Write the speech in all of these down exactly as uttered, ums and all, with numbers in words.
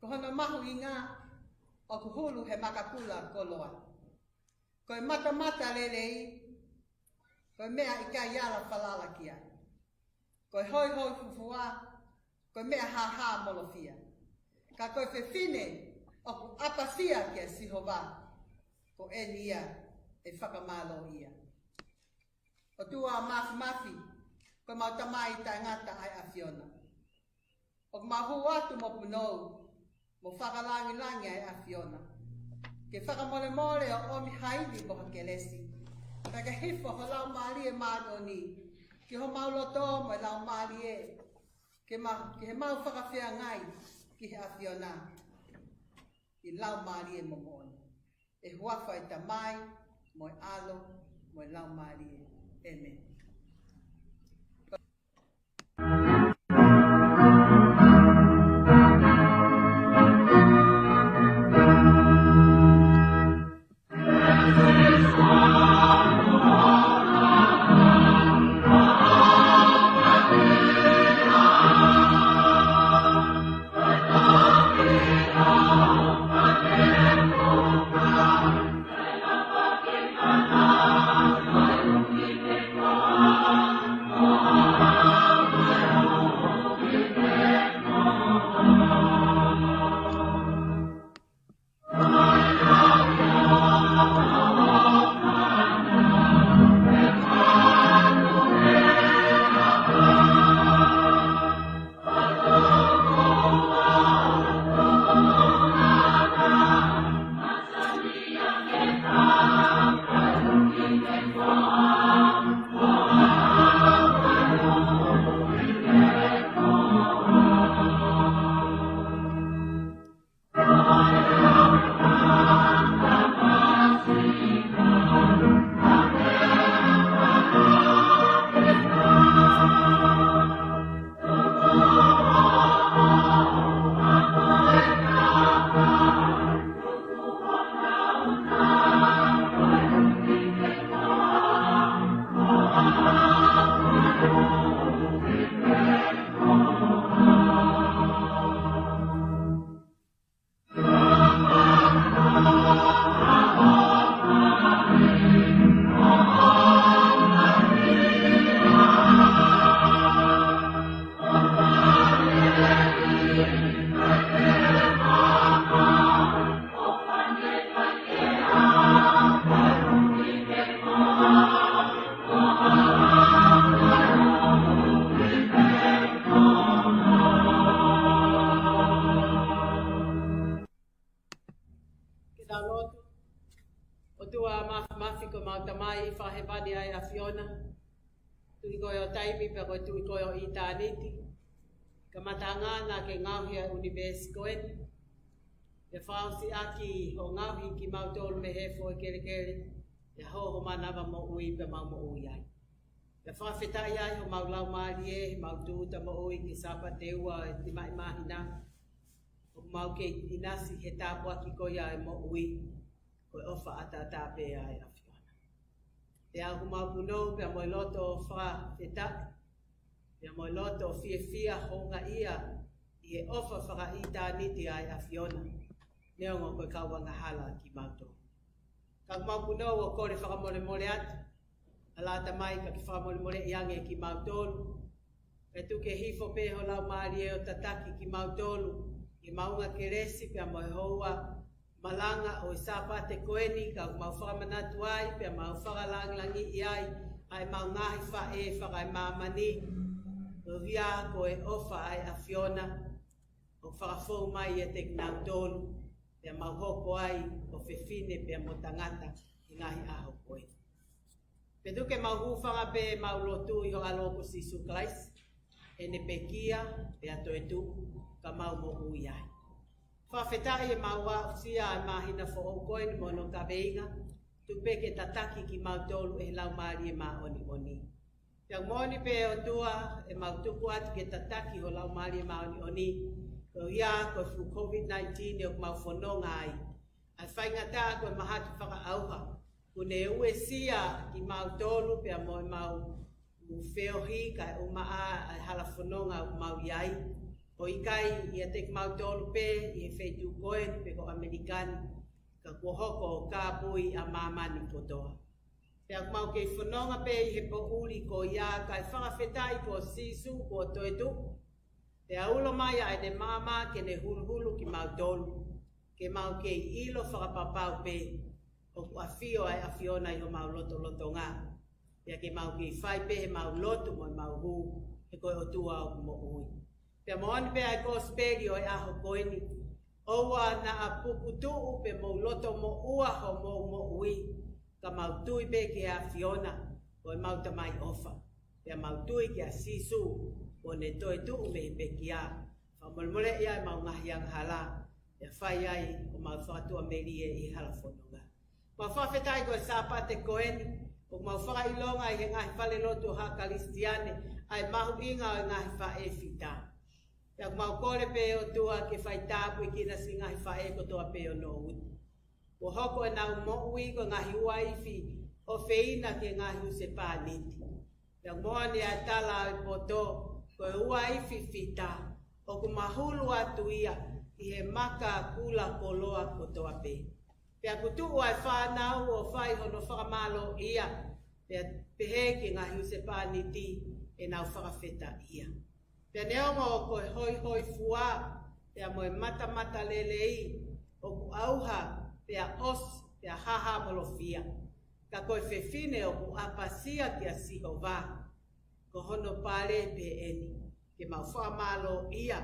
Ko hono mahuʻinga ʻoku hulu he makapula koloa. Ko e matamatalelei, ko e meʻa ʻikai ala falala ki ai. Ko e hoihoifufua, ko e meʻa hāhāmolofia. Ka ko e fefine ʻoku ʻapasia kia Sihova, ko eni ia ʻe fakamālō ia. ʻOtua Māfimafi, ko ʻemau Tamai taʻengata ʻa e ʻAfiona. ʻOku mau hū atu mo punou, mo fakalangilangi ʻa e ʻAfiona. Ke fakamolemole ʻo ʻomi ha ivi mo ha kelesi. Pea ke hifo ho Laumālie Māʻoniʻoni ki homau loto mo e laumālie. Ke ma, ke mau fakafeangai ki he ʻAfiona ʻi he laumālie mo e moʻoni. ʻI he huafa ʻo e Tamai, mo e ʻAlo, mo e Laumālie. ʻĒmeni. Ke tau lotu. ʻOtua Māfimafi, ko ʻemau Tamai fakahēvani ʻa e ʻAfiona. Tuʻi koe ʻo taimi pea ko e Tuʻi koe ʻo ʻitāniti. Kamataʻanga naʻa ke ngaohi ʻa e ʻunivēsi ko eni. Pea fakaʻosi ʻaki hoʻo ngaohi kimautolu mei he foʻi kelekele. Pea hoko ho mānava moʻui pea mau moʻui ai. Pea fakafetaʻi ai homau laumālie, mau tūʻuta moʻui ki he Sāpate ua ʻo e nima ʻi māhina. ʻOku mau kei ʻinasi he tāpuaki ko ia ʻo e moʻui, ko e ʻofa ʻataʻatā pē ʻa e ʻAfiona. Pea ʻoku mau punou pea mo e loto fakafetaʻi, pea mo e loto fiefia houngaʻia ʻi he ʻofa fakaʻitāniti ʻa e ʻAfiona, neongo ko e kau angahala kimautolu. Ka ʻoku mau punou ʻo kole fakamolemole atu, ʻAlā Tamai, ka ke fakamolemoleʻi ange kimautolu. Kae tuku ke hifo pē ho Laumālie ʻo tataki kimautolu, ʻi he maʻunga kelesi pea mo e houa malanga ʻo e Sāpate ko eni, ka ʻoku mau fakamanatu ai, pea mau fakalangilangiʻi ai ʻa ʻemau ngaahi faʻē fakaemāmani. Koeʻuhi ko e ʻofa ʻa e ʻAfiona ʻoku fakafou mai ʻiate kinautolu, pea mau hoko ai ko e fefine pea mo e tangata ʻi he ngaahi ʻaho ko ē. Pea tuku ke mau hūfanga pē ʻemau lotu ʻi ho ʻAlo ko Sīsū Kalaisi, ʻene pekia, pea toetuʻu, ka mau moʻui ai. Fakafetaʻi ʻemau aʻusia ʻa e māhina foʻou ko eni mo hono kaveinga, tuku pē ke tataki kimautolu ʻe he Laumālie Māʻoniʻoni. Pea ʻoku moʻoni pē ʻOtua, ʻemau tuku atu ke tataki ho Laumālie Māʻoniʻoni, koeʻuhi ko e fuʻu COVID nineteen ʻoku mau fononga ai. ʻA e faingataʻa ko e mahaki fakaʻauha, kuo ne uesia kimautolu pea mo ʻemau feohi kae ʻumaʻā ʻa e hala fononga ʻoku mau ʻi ai. ʻo ʻikai ʻiate kimautolu pē ʻi he feituʻu ko eni pe ko ʻAmelika ni, ka kuo hoko ʻo kāpui ʻa māmani kotoa. Pea ʻoku mau kei fononga pē ʻi he poʻuli ko ia, kae fakafetaʻi ko Sīsū kuo toetuʻu. Pea ulo mai ʻa ʻene maama ke ne huluhulu kimautolu, ke mau kei ʻilo fakapapau pē ʻoku ʻafio ʻa e ʻAfiona ʻi homau lotolotonga. Pea ke mau kei fai pē ʻemau lotu mo ʻemau hū, he ko e ʻOtua ʻoku moʻui. Pea moʻoni pē ʻa e kosipeli ʻo e ʻaho ko eni. ʻOua naʻa pukutuʻu pe mou loto moʻua homou moʻui, ka mau tui pē ki he ʻAfiona, ko ʻemau Tamai ʻofa. Pea mau tui kia Sīsū, kuo ne toetuʻu mei he pekia. Fakamolemoleʻi ai ʻemau ngaahi angahala, pea fai ai ʻemau fakatuʻamelie ʻi he hala fononga. Mau fakafetaʻi ko e Sāpate ko eni, ʻoku mau fakaʻilonga ʻi he ngaahi falelotu ʻo ha Kalisitiane ʻa e mahuʻinga ʻo e ngaahi faʻē fita. Pea ʻoku mau kole pē ʻOtua ke fai tāpuekina siʻi ngaahi faʻē kotoa pē ʻo Nōuti. Kuo hoko ʻenau moʻui ko e ngaahi uaifi ʻofeina ki he ngaahi husepāniti. Pea moʻoni ʻa e tala ʻo e poto, ko e uaifi fita ʻoku mahulu atu ia ʻi he maka kula koloa kotoa pē. Pea kuo tuʻu ʻa e fānau ʻo fai hono fakamālōʻia, pea pehē ki he ngaahi husepāniti ʻenau fakafetaʻia. Pea neongo ko e hoihoifua, pea mo e matamatalelei, ʻoku ʻauha, pea ʻosi, pea hahamolofia. Ka ko e fefine ʻoku ʻapasia kia Sihova, ko hono pale pē eni, ke mau fakamālōʻia,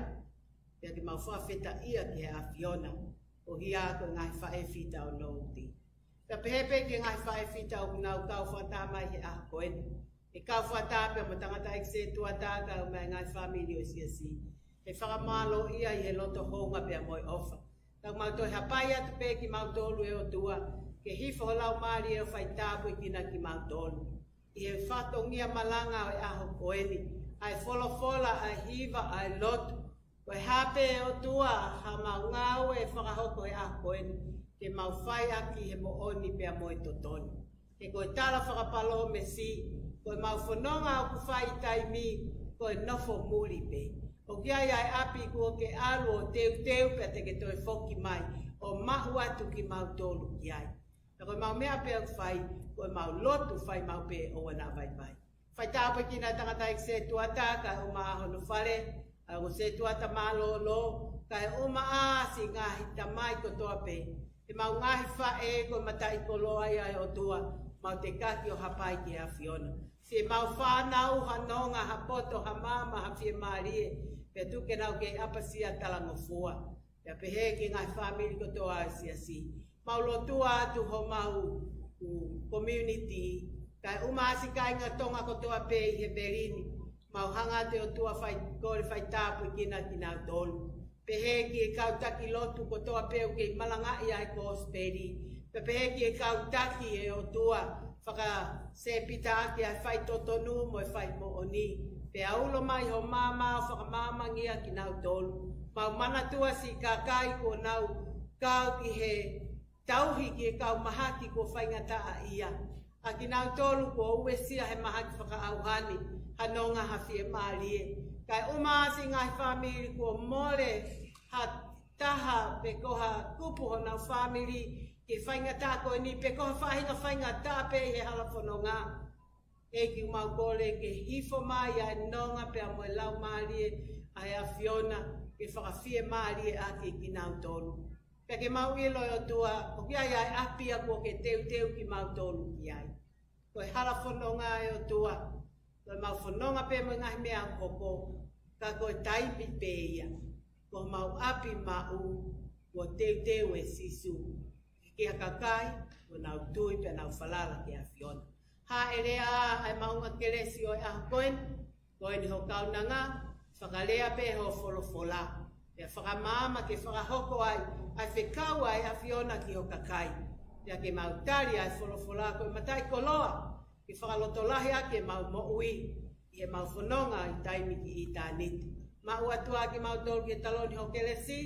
pea ke mau fakafetaʻia ki he ʻAfiona, ʻo hia ko e ngaahi faʻē fita ʻo Nōuti. Pea pehē pē ki he ngaahi faʻē fita ʻoku nau kau fakataha mai he ʻaho ko eni. ʻE kau fakataha pē mo e tangataʻeiki sētuata kae ʻumaʻā e ngaahi fāmili ʻo e siasi. ʻE fakamālōʻia ʻi he loto hounga pea mo e ʻofa. Ka ʻoku mau toe hapai atu pē kimautolu ʻe ʻOtua, ke hifo ho Laumālie ʻo fai tāpuekina kimautolu. ʻI he fatongia malanga ʻo e ʻaho ko eni, ʻa e folofola, ʻa e hiva, ʻa e lotu. Ko e hā pē ʻOtua haʻamau ngāue ʻe fakahoko he ʻaho ko eni, ke mau fai ʻaki he moʻoni pea mo e totonu. He ko e tala fakapalōmesi, ko ʻemau fononga ʻoku fai ʻi taimi, ko e nofo muli pē. ʻOku ʻi ai ʻa e ʻapi kuo ke ʻalu ʻo teuteu pea te ke toe foki mai, ʻo maʻu atu kimautolu ki ai. Ka ko ʻemau meʻa pē ʻoku fai, ko ʻemau lotu fai maʻu pē ʻoua naʻa vaivai. Fai tāpuekina e tangataʻeiki sētuata kae ʻumaʻā hono fale, ʻa e ongo sētuata mālōlō, kae ʻumaʻā siʻi ngaahi tamai kotoa pē. ʻEmau ngaahi faʻē ko e mataʻikoloa ia ʻe ʻOtua, mau tekaki ʻo hapai ki he ʻAfiona. Siʻemau fānau ha nonga, ha poto, ha maama, ha fiemālie, pea tuku ke nau kei ʻapasia talangofua. Pea pehē ki he ngaahi fāmili kotoa ʻo e siasi. Mau lotua atu homau, ʻū, community, kae ʻumaʻā siʻi kāinga Tonga kotoa pē ʻi he veli ni. Mau hanga atu ʻe ʻOtua fai, kole fai tāpuekina kinautolu. Pehē ki he kau taki lotu kotoa pē ʻoku kei malangaʻi ʻa e kosipeli. Pea pehē ki he kau taki ʻe ʻOtua, fakasēpita ʻaki ʻa e faitotonu mo e faimoʻoni. Pea ulo mai ho maama ʻo fakamaamangia kinautolu. Mau manatua siʻi kakai kuo nau kau ki he tauhi ki he kau mahaki kuo faingataʻaʻia. ʻA kinautolu kuo uesia he mahaki fakaʻauha ni, ha nonga, ha fiemālie. Kae ʻumaʻā siʻi ngaahi fāmili kuo mole ha taha pe ko ha kupu honau fāmili ki he faingataʻa ko eni, pe ko ha faʻahinga faingataʻa pē ʻi he hala fononga. ʻEiki, ʻoku mau kole ke hifo mai ʻa e nonga pea mo e Laumālie ʻa e ʻAfiona, ke fakafiemālie ʻaki kinautolu. Pea ke mau ʻilo ʻe ʻOtua, ʻoku ʻi ai ʻa e ʻapi ia kuo ke teuteu kimautolu ki ai. Ko e hala fononga ʻe ʻOtua, ko ʻemau fononga pē mo e ngaahi meʻa ʻoku hoko, ka ko e taimi pē ia, ko homau ʻapi maʻu, kuo teuteu ʻe Sīsū, ki ha kakai, kuo nau tui pea nau falala ki he ʻAfiona. Hāʻele ā ʻa e maʻunga kelesi ʻo e ʻaho ko eni, ko eni ho kaunanga, fakalea pē ho folofola. Pea fakamaama ke fakahoko ai, ʻa e fekau ʻa e ʻAfiona ki ho kakai. Pea ke mau tali ʻa e folofola ko e mataʻikoloa, ke fakalotolahi ʻaki ʻemau moʻui, ʻi heʻemau fononga ʻi taimi ki ʻitāniti. Maʻu atu ā kimautolu ki he taloni ho kelesi,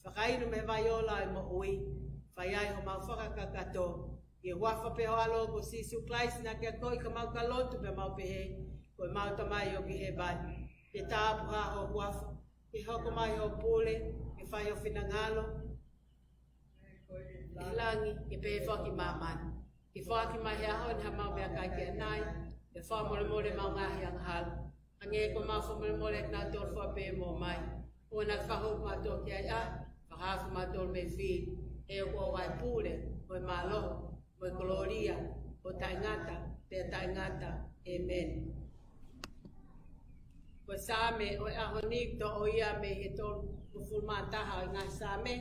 fakainu mei he vai ola ʻo e moʻui, fai ai homau fakakakato. ʻI he huafa pē ho ʻAlo ko Sīsū Kalaisi naʻa ke akoʻi ka mau ka lotu pea mau pehē, ko ʻemau Tamai ʻoku ʻi hēvani, ke tāpuhā ho huafa, Ke hoko mai hoʻo pule, ke fai ho finangalo ʻi langi, ke pehē foki ʻi māmani. Ke foaki mai he ʻaho ni haʻamau meʻakai ki ʻanai, ke fakamolemole ʻemau ngaahi angahala, hangē ko ʻemau fakamolemole ʻa kinautolu ʻoku fai pehē mo mai. ʻOua naʻa ke fakahū kimautolu ki he ʻahiʻahi, ka ke fakahaofi kimautolu mei he fili. He ʻoku ʻoʻou ʻa e pule, mo e mālohi, mo e kolōlia, ʻo taʻengata pea taʻengata. ʻĒmeni. Ko e Saame ʻo e ʻaho ni, toʻo ia mei he tolungofulu mā taha ʻo e ngaahi Saame,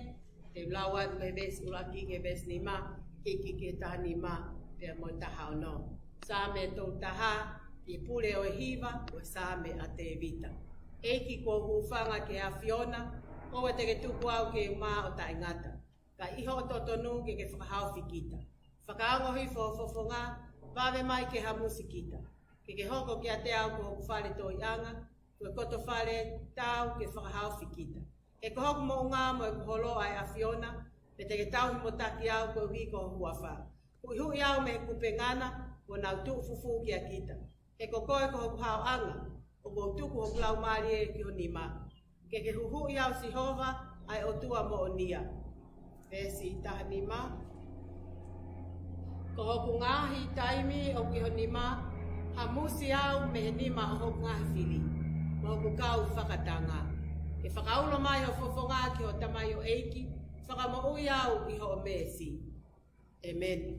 te u lau atu mei he veesi ʻuluaki ki he veesi nima, hiki ki he taha nima, pea mo e taha ono. Saame tolu taha, ki he pule ʻo e hiva, ko e Saame ʻa Tēvita. ʻEiki, kuo u hūfanga ki he ʻAfiona, ʻoua te ke tuku au ke u mā ʻo taʻengata. Ka ʻi hoʻo totonu ke ke fakahaofi kita. Fakaongo hifo ho fofonga, vave mai ke hamusi kita. Ke ke hoko kiate au ko hoku fale toiʻanga, ko e koto fale tau ke fakahaofi kita. He ko hoku moʻunga mo ʻeku holo ʻa e ʻAfiona, pea te ke tauhi mo taki au koeʻuhi ko ho huafa. Huʻihuʻi au mei he kupenga na, kuo nau tuʻu fufū kia kita. He ko koe ko hoku haoʻanga, ʻoku ou tuku hoku laumālie ki ho nima. Ke ke huhuʻi au Sihova, ʻa e ʻOtua moʻonia. Veesi taha nima. Ko hoku ngaahi taimi ʻoku ʻi ho nima, hamusi au mei he nima ʻo hoku ngaahi fili, mo hoku kau fakatanga. Ke fakaulo mai ho fofonga ki ho tamaioʻeiki, fakamoʻui au ʻi hoʻo meesi. ʻĒmeni.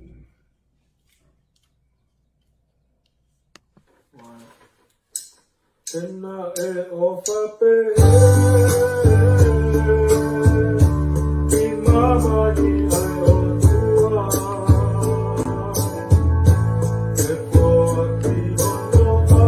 Ena e ofa pe e i mama ni ai o tua. E poa ki o no a.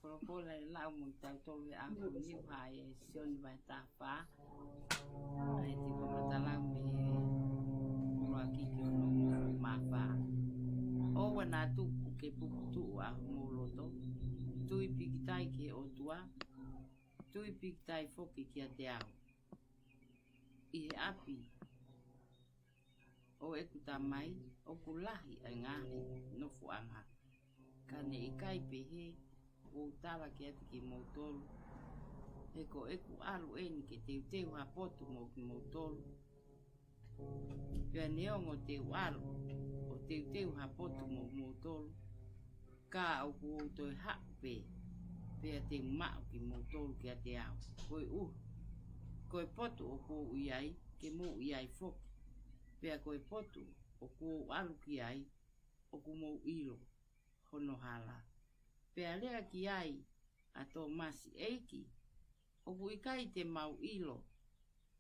Folofola ʻe lau mo kitautolu he ʻaho ni ʻoku hā ʻi he Sione vahe taha fā. ʻA e tiko matala mei he ʻuluaki ki hono hongofulu mā fā. ʻOua naʻa tuku ke puputuʻu ʻa homou loto. Tui pīkitai ki he Tui pīkitai foki kiate au. ʻI he ʻapi ʻo ʻeku Tamai ʻoku lahi ʻa e ngaahi nofoʻanga. Ka ne ʻikai pehē ʻoku ou tala kiate kimoutolu, he ko ʻeku ʻalu eni ke teuteu ha potu mo kimoutolu. Pea neongo te u ʻalu ʻo teuteu ha potu mo kimoutolu, ka ʻoku ou toe haʻu pē, pea te u maʻu kimoutolu kiate au. Koeʻuhi ko e potu ʻoku ou ʻi ai, ke mou ʻi ai foki. Pea ko e potu ʻoku ou ʻalu ki ai, ʻoku mou ʻilo hono hala. Pea lea ki ai ʻa Tōmasi, ʻEiki, ʻoku ʻikai te mau ʻilo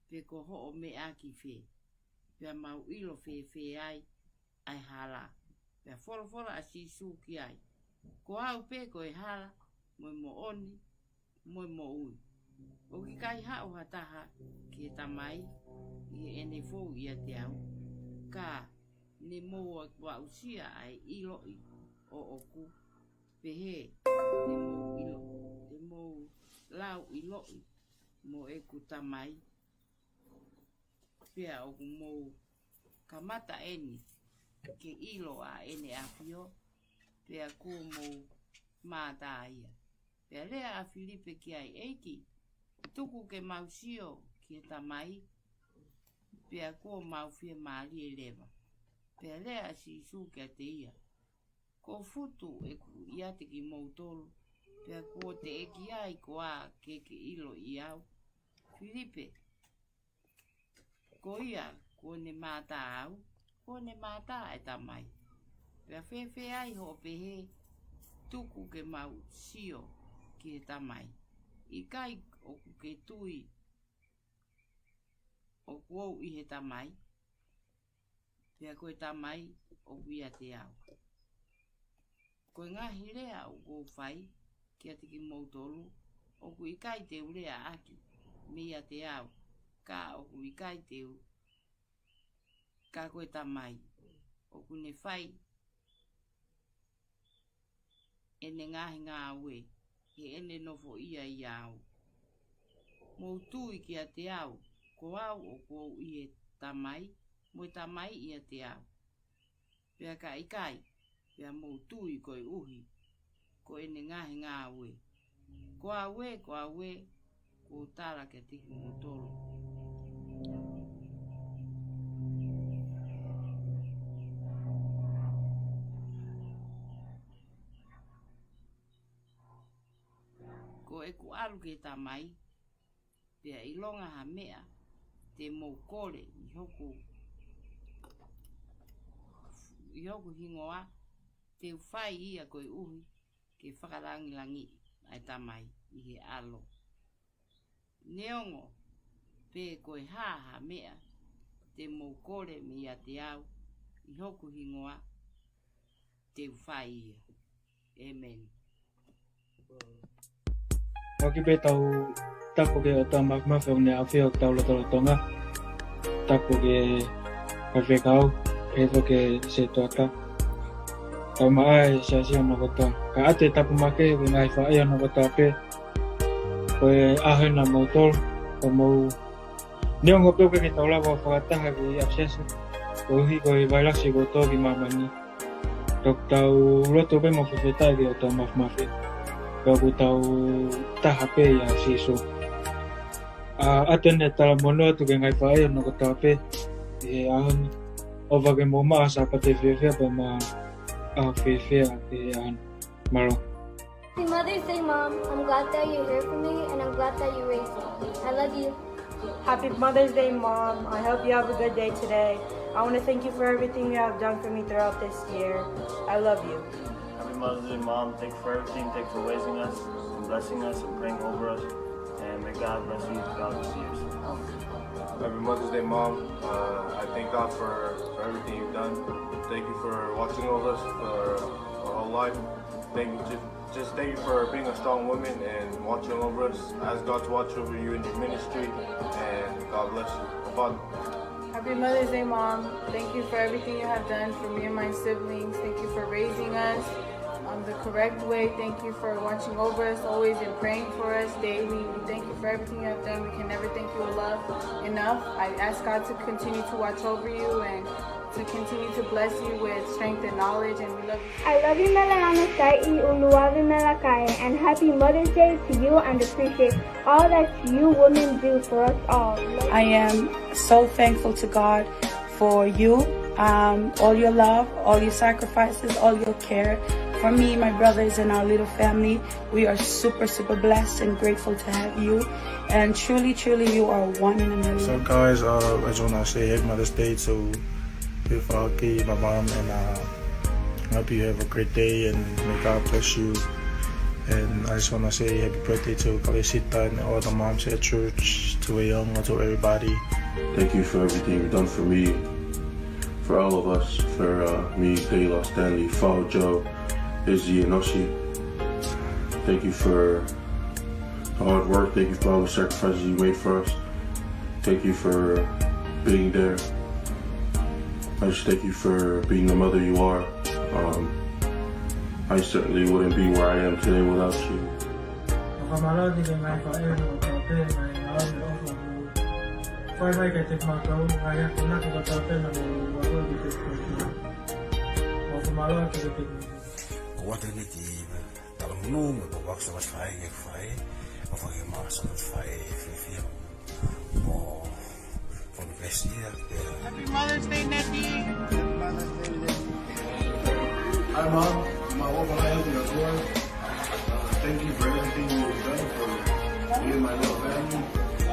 pe ko hoʻo meʻa ki fē, pea mau ʻilo fēfē ai ʻa e hala? Pea folofola ʻa Sīsū ki ai, Ko au pē ko e hala, mo e moʻoni, mo e moʻui. ʻOku ʻikai haʻu ha taha ki he Tamai ʻi heʻene fou ʻiate au, ka ne mou aʻusia ʻa e ʻiloʻi ʻoʻoku, pehē te mou ʻilo, te mou lau ʻiloʻi mo ʻeku Tamai, pea ʻoku mou kamata eni ke ʻilo ʻa ʻene ʻafio, pea kuo mou mātā ia. Pea lea ʻa Filipe ki ai, ʻEiki, tuku ke mau sio ki he Tamai, pea kuo mau fiemālie leva. Pea lea ʻa Sīsū kiate ia, Ko futu ʻeku ʻiate kimoutolu, pea kuo teʻeki ai koā ke ke ʻiloʻi au, Filipe? Ko ia kuo ne mātā au, kuo ne mātā ʻa e Tamai. Pea fēfē ai hoʻo pehē, Tuku ke mau sio ki he Tamai? ʻIkai ʻoku ke tui ʻoku ou ʻi he Tamai, pea ko e Tamai ʻoku ʻiate au? Ko e ngaahi lea ʻoku ou fai kiate kimoutolu, ʻoku ʻikai te u lea ʻaki meiate au, ka ʻoku ʻikai te u, ka ko e Tamai ʻoku ne fai ʻene ngaahi ngāue, heʻene nofoʻia ʻiate au. Mou tui kiate au, ko au ʻoku ou ʻi he Tamai, mo e Tamai ʻiate au. Pea ka ʻikai, pea mou tui koeʻuhi ko ʻene ngaahi ngāue. Ko au ē, ko au ē, ʻoku ou tala kiate kimoutolu. Ko ʻeku ʻalu ki he Tamai, pea ʻilonga ha meʻa te mou kole ʻi hoku, ʻi hoku hingoa, te u fai ia koeʻuhi ke fakalangilangiʻi ʻa e Tamai ʻi he ʻAlo. Neongo pe ko e hā ha meʻa te mou kole meiate au ʻi hoku hingoa, te u fai ia. ʻĒmeni. ʻOku pē tau tapu ki he ʻOtua Māfimafi ʻoku ne ʻafio ʻi hotau lotolotonga. Tapu ki he faifekau, pehē foki ki he sētuata. Tau maʻa e siasi hono kotoa. Kae ʻoatu e tapu makehe ki he ngaahi faʻē hono kotoa pē. Ko e ʻaho ni ʻa moutolu, ko mou neongo pē ʻoku ʻikai ke tau lava ʻo fakataha ki he ʻapisiasi, koeʻuhi ko e vailasi kuo tō ki māmani. Ka ʻoku tau lotu pē mo fakafetaʻi ki he ʻOtua Māfimafi. Ka ʻoku tau taha pē ʻia Sīsū. ʻA, ʻoatu eni e talamonū atu ki he ngaahi faʻē hono kotoa pē ʻi he ʻaho ni. ʻOfa ke mou maʻu ha Sāpate fiefia pea mo ha ʻaho fiefia ʻi he ʻaho ni. Mālō. Happy Mother's Day, Mom. I'm glad that you're here for me, and I'm glad that you raised me. I love you. Happy Mother's Day, Mom. I hope you have a good day today. I want to thank you for everything you have done for me throughout this year. I love you. Happy Mother's Day, Mom. Thank you for everything. Thank you for raising us and blessing us and praying over us. And may God bless you throughout this year. Happy Mother's Day, Mom. Uh, I thank God for, for everything you've done. Thank you for watching over us for our whole life. Thank you. Just, just thank you for being a strong woman and watching over us. Ask God to watch over you in your ministry, and God bless you. Abad. Happy Mother's Day, Mom. Thank you for everything you have done for me and my siblings. Thank you for raising us. um, the correct way. Thank you for watching over us always and praying for us daily. We thank you for everything you have done. We can never thank you enough. Enough. I ask God to continue to watch over you and to continue to bless you with strength and knowledge, and we love you. I love you, Mele Anasai i Uluavi Mele Kai, and happy Mother's Day to you and appreciate all that you women do for us all. I am so thankful to God for you, um, all your love, all your sacrifices, all your care for me, my brothers, and our little family. We are super, super blessed and grateful to have you. And truly, truly, you are one in a million. So, guys, uh, I just want to say happy Mother's Day to Fifaki, my mom, and, uh, I hope you have a great day and may God bless you. And I just want to say happy birthday to Kalesita and all the moms at church, to Ayonga, to everybody. Thank you for everything you've done for me, for all of us, for, uh, me, Taylor, Stanley, Fao, Joe, Izzy, and Oshi. Thank you for the hard work. Thank you for all the sacrifices you made for us. Thank you for being there. I just thank you for being the mother you are. Um, I certainly wouldn't be where I am today without you. ʻOku mālō ʻaupito e ngaahi faʻē mo e tautea, ngaahi ngāue ʻofa ʻoku fai mai kiate kimautolu, ngaahi akonaki kotoa pē naʻa mou ʻalu ki he tautea. ʻOku mālō ʻaupito. ʻOku ʻatā eni ki he talanoa mo e pōpoaki Sāpate Faʻē ke fai, ʻo fai ke maʻu Sāpate Faʻē fiefia mo fonofesi ia. Happy Mother's Day, Neti. Hi, Mom. My wife and I hope you're good. Uh, thank you for everything you've done for me and my little family.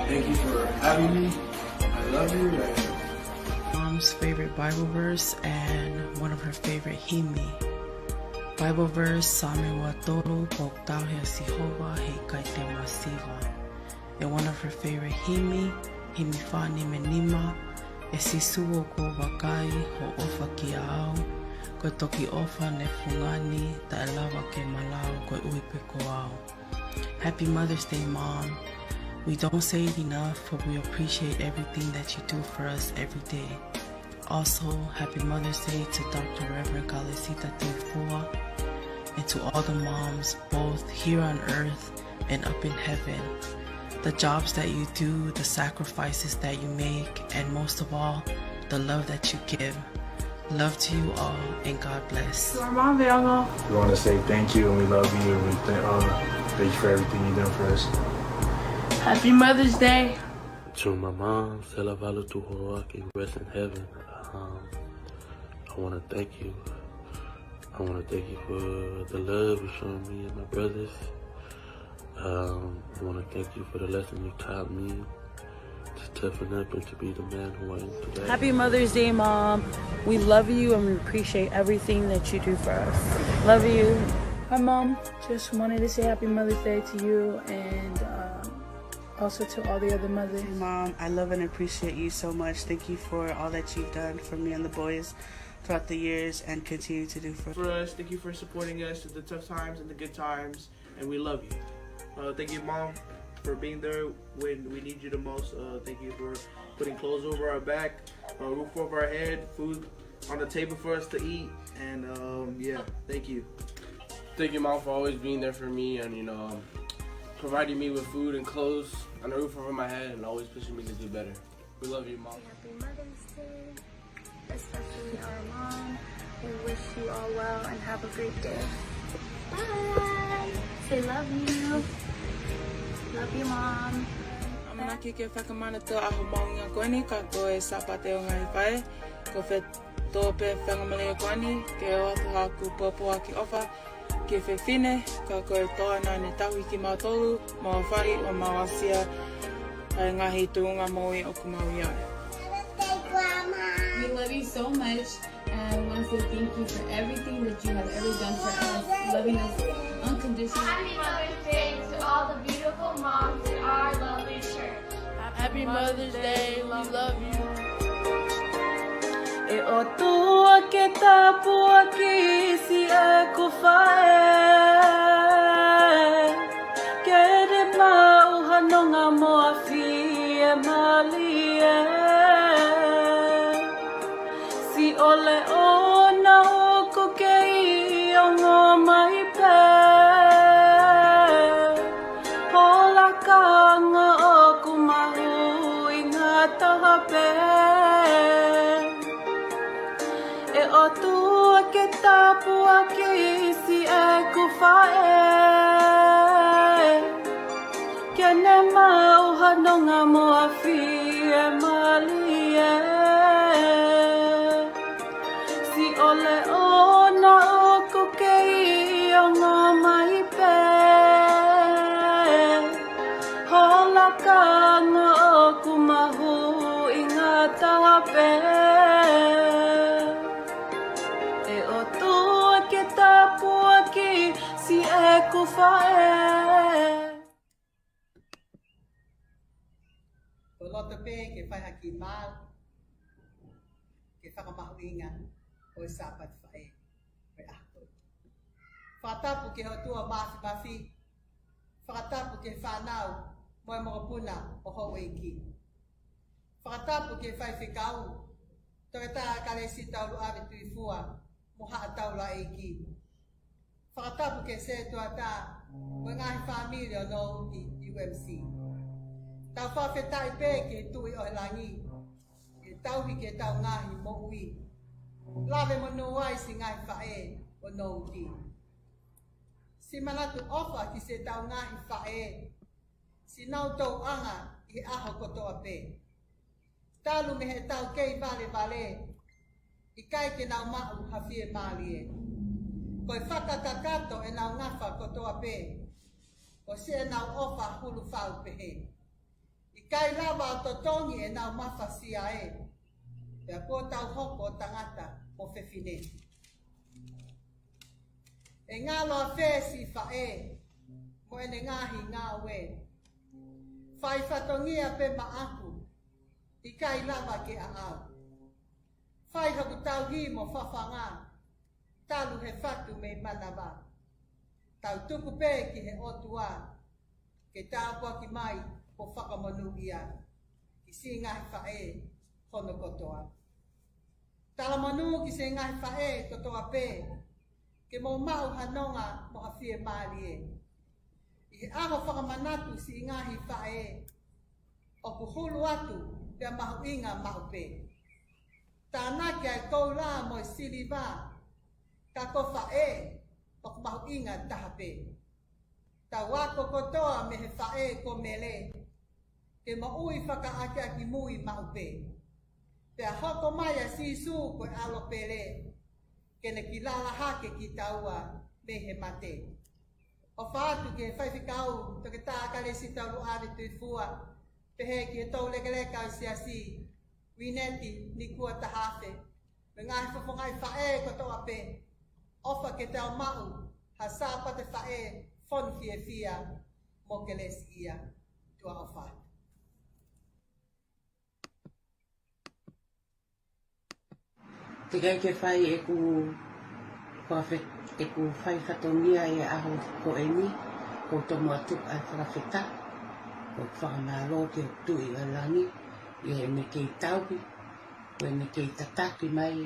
Thank you for having me. I love you, and Mom's favorite Bible verse and one of her favorite himi. Bible verse, Saame ua tolu, Kuo tauhi ʻa Sihova, heʻikai te ne masiva. And one of her favorite himi, himi fā nima nima, ʻE Sīsū ʻoku ou vakai hoʻo ʻofa kiate au, ko e toki ʻofa ne fungani, taʻe lava ke malau koeʻuhi pē ko au. Happy Mother's Day, Mom. We don't say it enough, but we appreciate everything that you do for us every day. Also, happy Mother's Day to Doctor Reverend Kalesita Tefua and to all the moms, both here on earth and up in heaven. The jobs that you do, the sacrifices that you make, and most of all, the love that you give. Love to you all, and God bless. To our mom, Veongo. We want to say thank you and we love you and we th- uh, thank you for everything you done for us. Happy Mother's Day. To my mom, Sela Valu Tuhoaki, rest in heaven. Um, I want to thank you. I want to thank you for the love you shown me and my brothers. Um, I want to thank you for the lesson you taught me to toughen up and to be the man who I am today. Happy Mother's Day, Mom. We love you and we appreciate everything that you do for us. Love you. Hi, Mom. Just wanted to say happy Mother's Day to you and, um, also to all the other mothers. Mom, I love and appreciate you so much. Thank you for all that you've done for me and the boys throughout the years and continue to do for For us. Thank you for supporting us through the tough times and the good times, and we love you. Uh, thank you, Mom, for being there when we need you the most. Uh, thank you for putting clothes over our back, a roof over our head, food on the table for us to eat, and, um, yeah, thank you. Thank you, Mom, for always being there for me and, you know, um, providing me with food and clothes and a roof over my head and always pushing me to do better. We love you, Mom. Happy Mother's Day, especially our mom. We wish you all well and have a great day. Bye. Say love you. Love you, Mom. ʻAmanaki ke fakamanatu ʻa hoʻo maʻunga ko eni, ka ko e Sāpate ʻo e ngaahi faʻē, ko e fetō pē faingamālie ko eni ke ʻoatu haʻaku pōpoaki ʻofa ki he fefine, ka ko e toʻa naʻa ne tauhi kimautolu, mau fai ʻo mau aʻusia ʻa e ngaahi tuʻunga moʻui ʻoku mau ʻi ai. We love you so much, and we want to say thank you for everything that you have ever done for us, loving us unconditionally. Happy Mother's Day to all the beautiful moms in our lovely church. Happy Mother's Day, we love you. ʻE ʻOtua ke tāpuakiʻi siʻeku faʻē, ke ne maʻu ha nonga mo ha fiemālie. Siʻo leʻo na ʻoku kei ongo mai pē. ʻE ʻOtua ke tāpuakiʻi siʻeku faʻē, ke ne maʻu ha nonga mo ha fiemālie. Siʻo leʻo na ʻoku kei ongo mai pē, ho lakanga ʻoku mahuʻinga taha pē. ʻE ʻOtua ke tāpuakiʻi siʻeku faʻē. Ko e loto pē ke fai ha kiʻi maau ki he fakamahuʻinga ʻo e Sāpate Faʻē ʻo e ʻaho. Fakatapu ki he ʻOtua Māfimafi, fakatapu ki he fānau mo e mokopuna ʻo Houʻeiki. Fakatapu ki he faifekau, Toketā Kalesita Uluʻave Tuifua mo haʻa taulaʻeiki. Fakatapu ki he sētuata mo e ngaahi fāmili ʻo Nouti U M C. Tau fakafetaʻi pē ki he Tuʻi ʻo e langi, ʻe tauhi ki heʻetau ngaahi moʻui. Lave monū ai siʻi ngaahi faʻē ʻo Nouti. Siʻi manatu ʻofa ki siʻetau ngaahi faʻē, siʻenau tauʻanga ʻi he ʻaho kotoa pē. Talu mei heʻetau kei valevale, ʻikai ke nau maʻu ha fiemālie. Ko e fakakakato ʻenau ngafa kotoa pē, ʻo siʻenau ʻofa hulu fau pehē. ʻIkai lava ʻo totongi ʻenau mafasia ē, pea kuo tau hoko ʻo tangata mo fefine. ʻE ngalo ʻafē siʻi faʻē mo ʻene ngaahi ngāue? Fai fatongia pē maʻaku, ʻikai lava ke ʻaʻau. Fai haku tauhi mo fafanga, talu he fatu mei manava. Tau tuku pē ki he ʻOtua ke tāpuaki mai mo fakamonūʻia ki siʻi ngaahi faʻē hono kotoa. Talamonū ki siʻi ngaahi faʻē kotoa pē, ke mou maʻu ha nonga mo ha fiemālie. ʻI he ʻaho fakamanatu siʻi ngaahi faʻē, ʻoku hulu atu pea mahuʻinga maʻu pē. Tānaki ʻa e koula mo e siliva, ka ko faʻē ʻoku mahuʻinga taha pē. Tau ako kotoa mei he faʻē ko Mele, ke moʻui fakaʻakiʻakimui maʻu pē. Pea hoko mai ʻa Sīsū ko e ʻAlo pele, ke ne kilala hake kitaua mei he mate. ʻOfa atu ki he faifekau, Toketā Kalesita Uluʻave Tuifua, pehē ki he toulekeleka ʻo e siasi, Uineti Nikua Tahafe, mo e ngaahi fofongaʻi faʻē kotoa pē, ʻofa ke tau maʻu ha Sāpate Faʻē fonu fiefia mo kelesiʻia. Tuʻa ʻofa atu. Teʻeki ai ke fai ʻeku fakafe-, ʻeku fai fatongia ʻi he ʻaho ko eni, ʻoku ou tomuʻa tuku ʻa e fakafetaʻi, ʻoku ou fakamālō ki he Tuʻi ʻo e langi, ʻi heʻene kei tauhi, ʻi heʻene kei tataki mai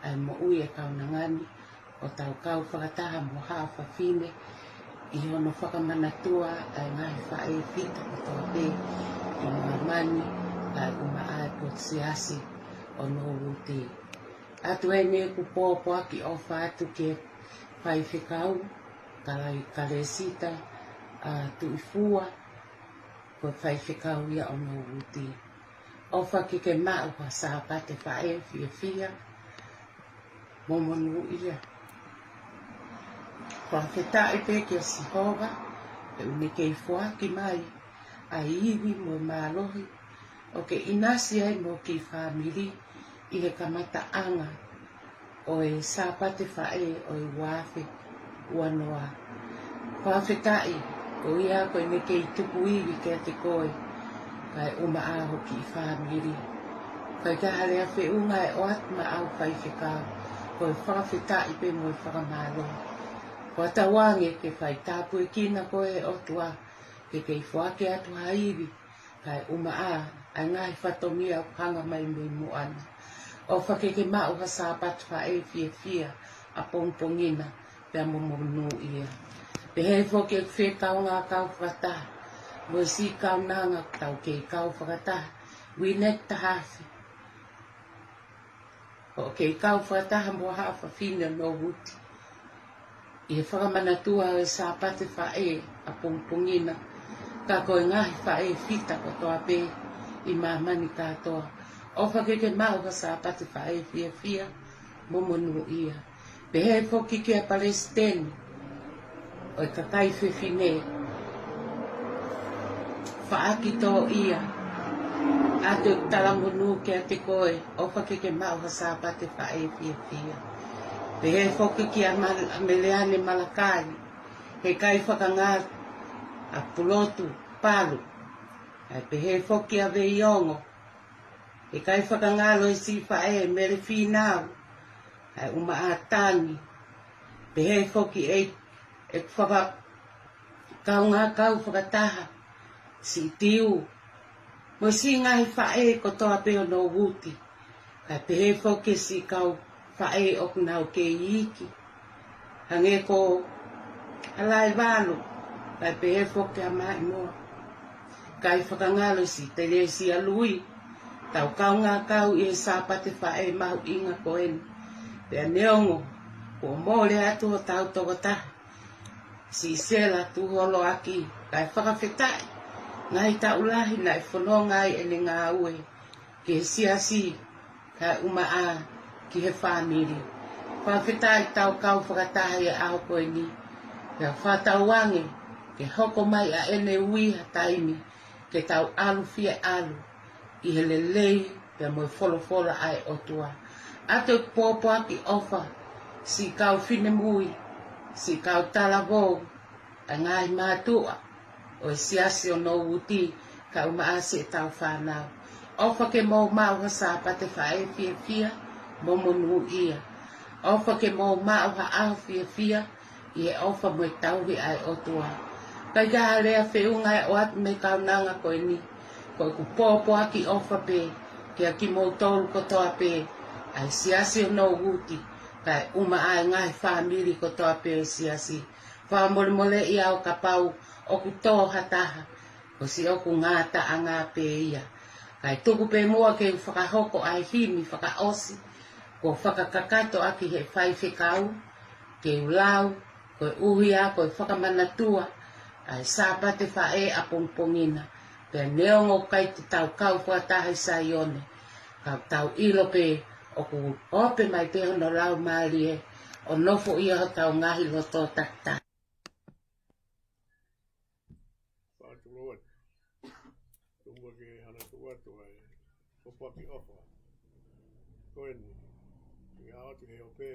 ʻa e moʻui ʻa e kaunanga ni, ʻo tau kau fakataha mo haʻa fafine ʻi hono fakamanatua ʻa e ngaahi faʻē fita kotoa pē ʻi māmani, kae ʻumaʻā ʻa e potu siasi ʻo Nouti. ʻOatu eni ʻeku pōpoaki ʻofa atu ki he faifekau, Kalai-, Kalesita, ʻa, Tuifua, ko e faifekau ia ʻo Nouti. ʻOfa ke ke maʻu ha Sāpate Faʻē fiefia mo monūʻia. Fakafetaʻi pē kia Sihova, he ʻoku ne kei foaki mai ʻa e ivi mo e mālohi, ʻo ke ʻinasi ai mo ho kiʻi fāmili ʻi he kamataʻanga ʻo e Sāpate Faʻē ʻo e ua afe ua noa. Fakafetaʻi, ko ia ko ʻene kei tuku ivi kiate koe, kae ʻumaʻā ho kiʻi fāmili. Kae ʻikai ha lea feʻunga ʻe ʻoatu maʻau faifekau, ko e fakafetaʻi pē mo e fakamālō. Ko e tauange ke fai tāpuekina koe ʻe he ʻOtua, ke kei foaki atu ha ivi, kae ʻumaʻā ʻa e ngaahi fatongia ʻoku hanga mai mei muʻa na. ʻOfa ke ke maʻu ha Sāpate Faʻē fiefia ʻapongipongi na, pea mo monūʻia. Pehē foki ʻeku fie kaungā kau fakataha mo e siʻi kaunanga ʻoku tau kei kau fakataha Uineti Tahafe, ʻoku kei kau fakataha mo haʻa fafine ʻo Nouti ʻi he fakamanatua ʻo e Sāpate Faʻē ʻapongipongi na, ka ko e ngaahi faʻē fita kotoa pē ʻi māmani kātoa. ʻOfa ke ke maʻu ha Sāpate Faʻē fiefia mo monūʻia. Pehē foki kia Palesiteni ʻo e kakai fefine, Faʻaki Toʻia, ʻoatu e talamonū kiate koe, ʻofa ke ke maʻu ha Sāpate Faʻē fiefia. Pehē foki kia Ma-, Meleane Malakai, he kai fakangalo ʻa Pulotu Palu. ʻAi pehē foki kia Veiongo, he kai fakangalo e siʻi faʻē Mele Fīnau, ʻa e ʻUmaʻā Tangi. Pehē foki ʻe, ʻe faka-, kaungā kau fakataha, siʻi Tiu, mo e siʻi ngaahi faʻē kotoa pē ʻo Nouti. Kae pehē foki siʻi kau faʻē ʻoku nau kei iiki, hangē ko Alaevalu, kae pehē foki ʻa Maʻimoa. Kai fakangalo siʻi Telesia Lui, tau kaungā kau ʻi he Sāpate Faʻē mahuʻinga ko eni. Pea neongo kuo mole atu hotau tokotaha, siʻi Sela Tuholoaki, kae fakafetaʻi, ngaahi taʻu lahi naʻe fononga ai ʻene ngāue ki he siasi, kae ʻumaʻā ki he fāmili. Fakafetaʻi tau kau fakataha ʻi he ʻaho ko eni. Pea fakatauange ke hoko mai ʻa ʻene ui ha taimi ke tau ʻalu fie ʻalu ʻi he lelei pea mo e folofola ʻa e ʻOtua. ʻOatu e pōpoaki ʻofa, siʻi kau finemui, siʻi kau talavou, ʻa e ngaahi mātuʻa ʻo e siasi ʻo Nouti, kae ʻumaʻā siʻetau fānau. ʻOfa ke mou maʻu ha Sāpate Faʻē fiefia mo monūʻia. ʻOfa ke mou maʻu ha ʻaho fiefia ʻi he ʻofa mo e tauhi ʻa e ʻOtua. Kae ʻikai ha lea feʻunga ʻe ʻoatu mei he kaunanga ko eni, ko ʻeku pōpoaki ʻofa pē kia kimoutolu kotoa pē ʻa e siasi ʻo Nouti, kae ʻumaʻā e ngaahi fāmili kotoa pē ʻo e siasi. Fakamolemoleʻi au kapau ʻoku tō ha taha, ko siʻoku ngataʻanga pē ia. Kae tuku pē muʻa ke u fakahoko ʻa e himi fakaʻosi kuo fakakakato ʻaki ʻe he faifekau, ke u lau, koeʻuhi ko e fakamanatua ʻa e Sāpate Faʻē ʻapongipongi na. Pea neongo ʻikai te tau kau fakataha ʻi Saione, ka tau ʻilo pē ʻoku ope mai pē hono Laumālie ʻo nofoʻia hotau ngaahi loto takitaha. Faʻa tuku atu. Tuku muʻa ke hanga atu atu ʻa e pōpoaki ʻofa ko eni. Ke ʻoatu he ope,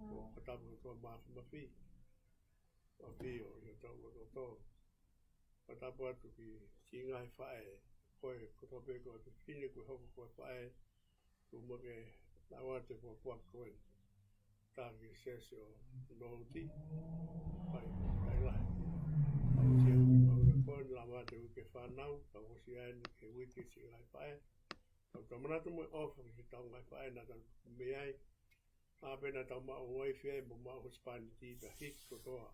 ʻo ka tapu ʻa e ʻOtua Māfimafi, ʻo ʻafio ʻi hotau loto. Ka tapu atu ki he siʻi ngaahi faʻē, ko e kotoa pē ko e fefine kuo hoko ko e faʻē, tuku muʻa ke lau atu e pōpoaki ko eni. Taki sesi ʻo Nouti, kai, kai lahi. ʻOku ʻi ai e mahuʻinga ko eni, lava atu e uike fānau, ka ʻoku ʻosi eni e uike siʻi ngaahi faʻē. Tau tau manatu mo e ʻofa ki heʻetau ngaahi faʻē naʻa tau tupu mei ai. Naʻa pē naʻa tau maʻu uaifi ai mo maʻu husepāniti, pea hiki kotoa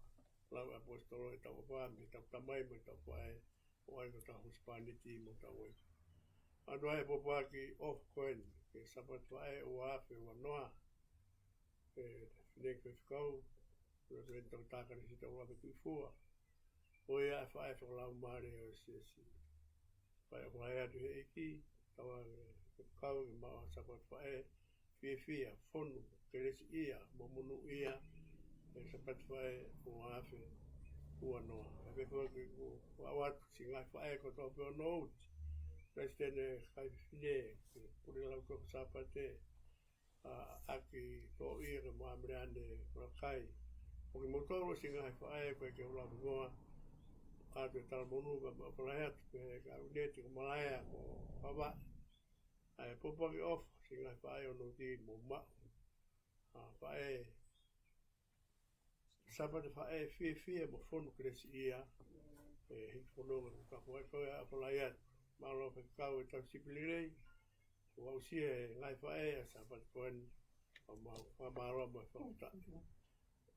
lau ʻaposetolo ʻetau ʻofa mei heʻetau tamai mo ʻetau faʻē, ʻo ʻai ko ʻetau husepāniti mo ʻetau uaifi. ʻOatu ai e pōpoaki ʻofa ko eni ki he Sāpate Faʻē ua afe ua noa. ʻE, fineʻeiki faifekau, ʻoatu eni ʻe he Toketā Kalesita ʻUluaki Tuʻifua, ko ia e faʻē fakalaumālie ʻo e siasi. Pea ʻoku ʻofa lahi atu ʻEiki, tauange ke kau ke maʻu ha Sāpate Faʻē fiefia, fonu kelesiʻia mo monūʻia, ʻi he Sāpate Faʻē ua afe ua noa. Kae pehē foki ʻoku ou ʻoatu siʻi ngaahi faʻē kotoa pē ʻo Nouti, Palesiteni, kakai fefine, ke pule lau toko Sāpate, ʻa, ʻaki Toʻia ke mo Meleane Malakai. Ko kimoutolu siʻi ngaahi faʻē ko ē ke u lau hingoa, ʻoatu e talamonū mo e ʻofa lahi atu ki he kau ʻuniti ko Malaea mo Vavaʻu. ʻA e pōpoaki ʻofa, siʻi ngaahi faʻē ʻo Nouti, mou maʻu ha faʻē, Sāpate Faʻē fiefia mo fonu kelesiʻia. ʻE, hiki fononga ko ka fua ko e ʻofa lahi atu. Mālō faifekau ʻetau sipi lelei, ʻo aʻusia e ngaahi faʻē ʻa e Sāpate ko eni. ʻOku mau fakamālō mo e fakafetaʻi.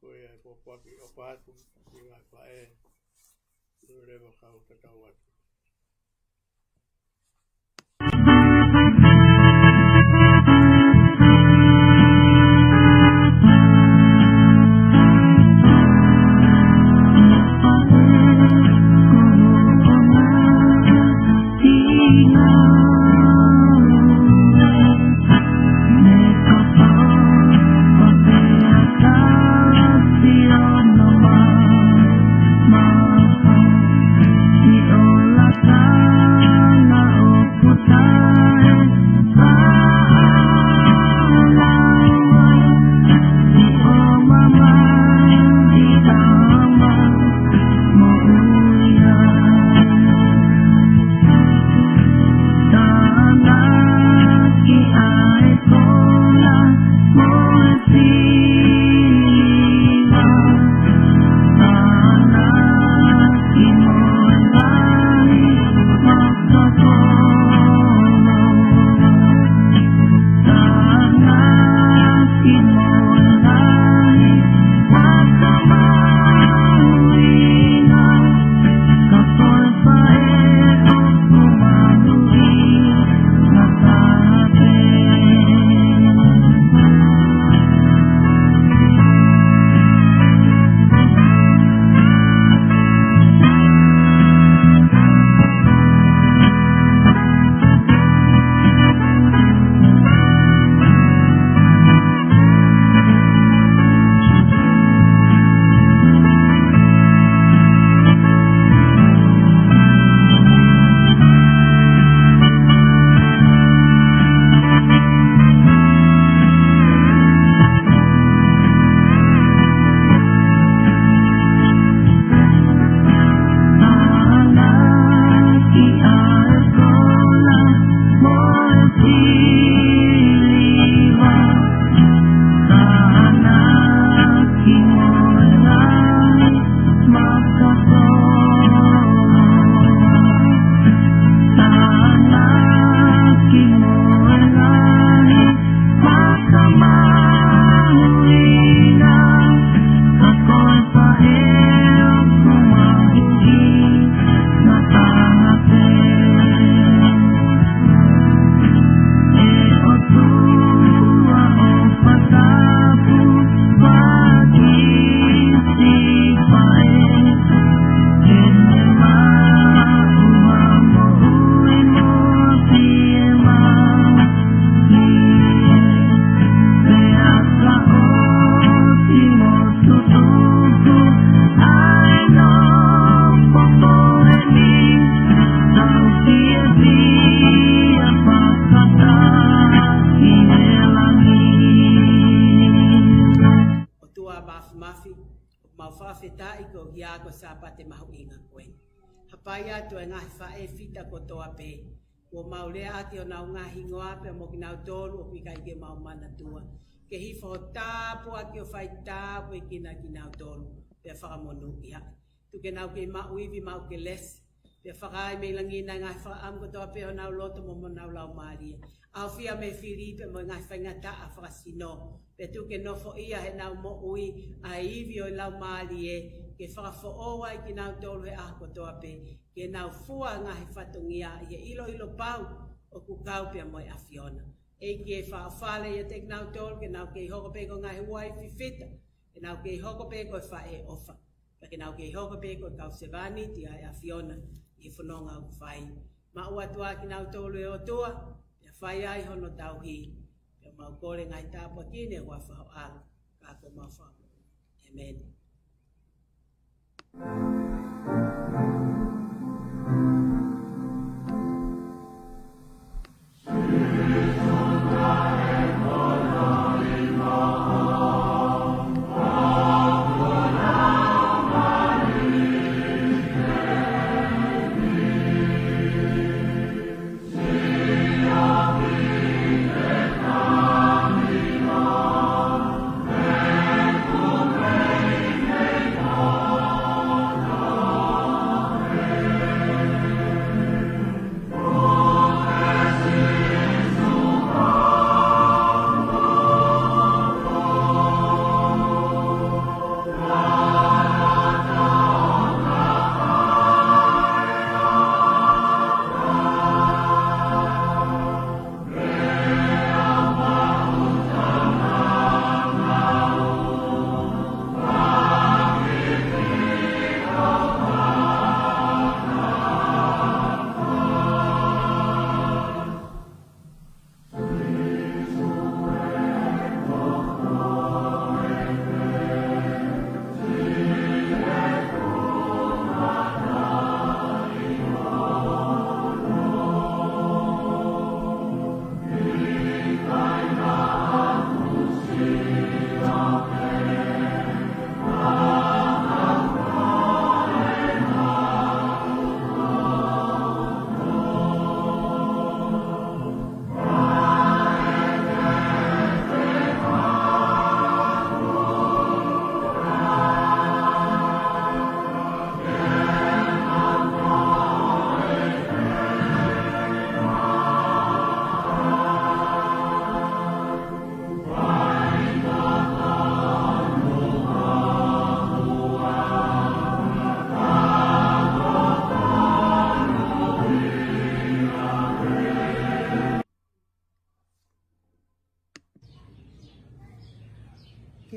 Ko ia e pōpoaki ʻofa atu ki he ngaahi faʻē. Lelei mo kau tatau atu. ʻOtua Māfimafi, ʻoku mau fakafetaʻi koeʻuhi ko e Sāpate mahuʻinga ko eni. Hapai atu e ngaahi faʻē fita kotoa pē, kuo mau leaʻaki honau ngaahi hingoa pea mo kinautolu ʻoku ʻikai ke mau manatua. Ke hifo ho tāpuaki ʻo fai tāpuekina kinautolu, pea fakamonūʻia. Tuku ke nau kei maʻu ivi maʻu kelesi. Pea fakaai mei langi ʻa e ngaahi fakaʻamu kotoa pē ʻo honau loto mo honau laumālie. ʻAofia mei he fili pea mo e ngaahi faingataʻa fakasino. Pea tuku ke nofoʻia heʻenau moʻui ʻa e ivi ʻo e laumālie, ke fakafoʻou ai kinautolu he ʻaho kotoa pē, ke nau fua ngaahi fatongia ʻi he ʻiloʻilo pau ʻoku kau pea mo e ʻAfiona. ʻEiki, ʻe fafale ʻiate kinautolu, ke nau kei hoko pē ko e ngaahi uaifi fita, ke nau kei hoko pē ko e faʻē ʻofa, pea ke nau kei hoko pē ko e kau sevāniti ʻa e ʻAfiona ʻi he fononga ʻoku fai. Maʻu atu ā kinautolu, ʻe ʻOtua, pea fai ai hono tauhi. Pea mau kole ngaahi tāpuaki ni ʻi he huafa ho ʻAlo, ka ko homau Fakamoʻui. ʻĒmeni.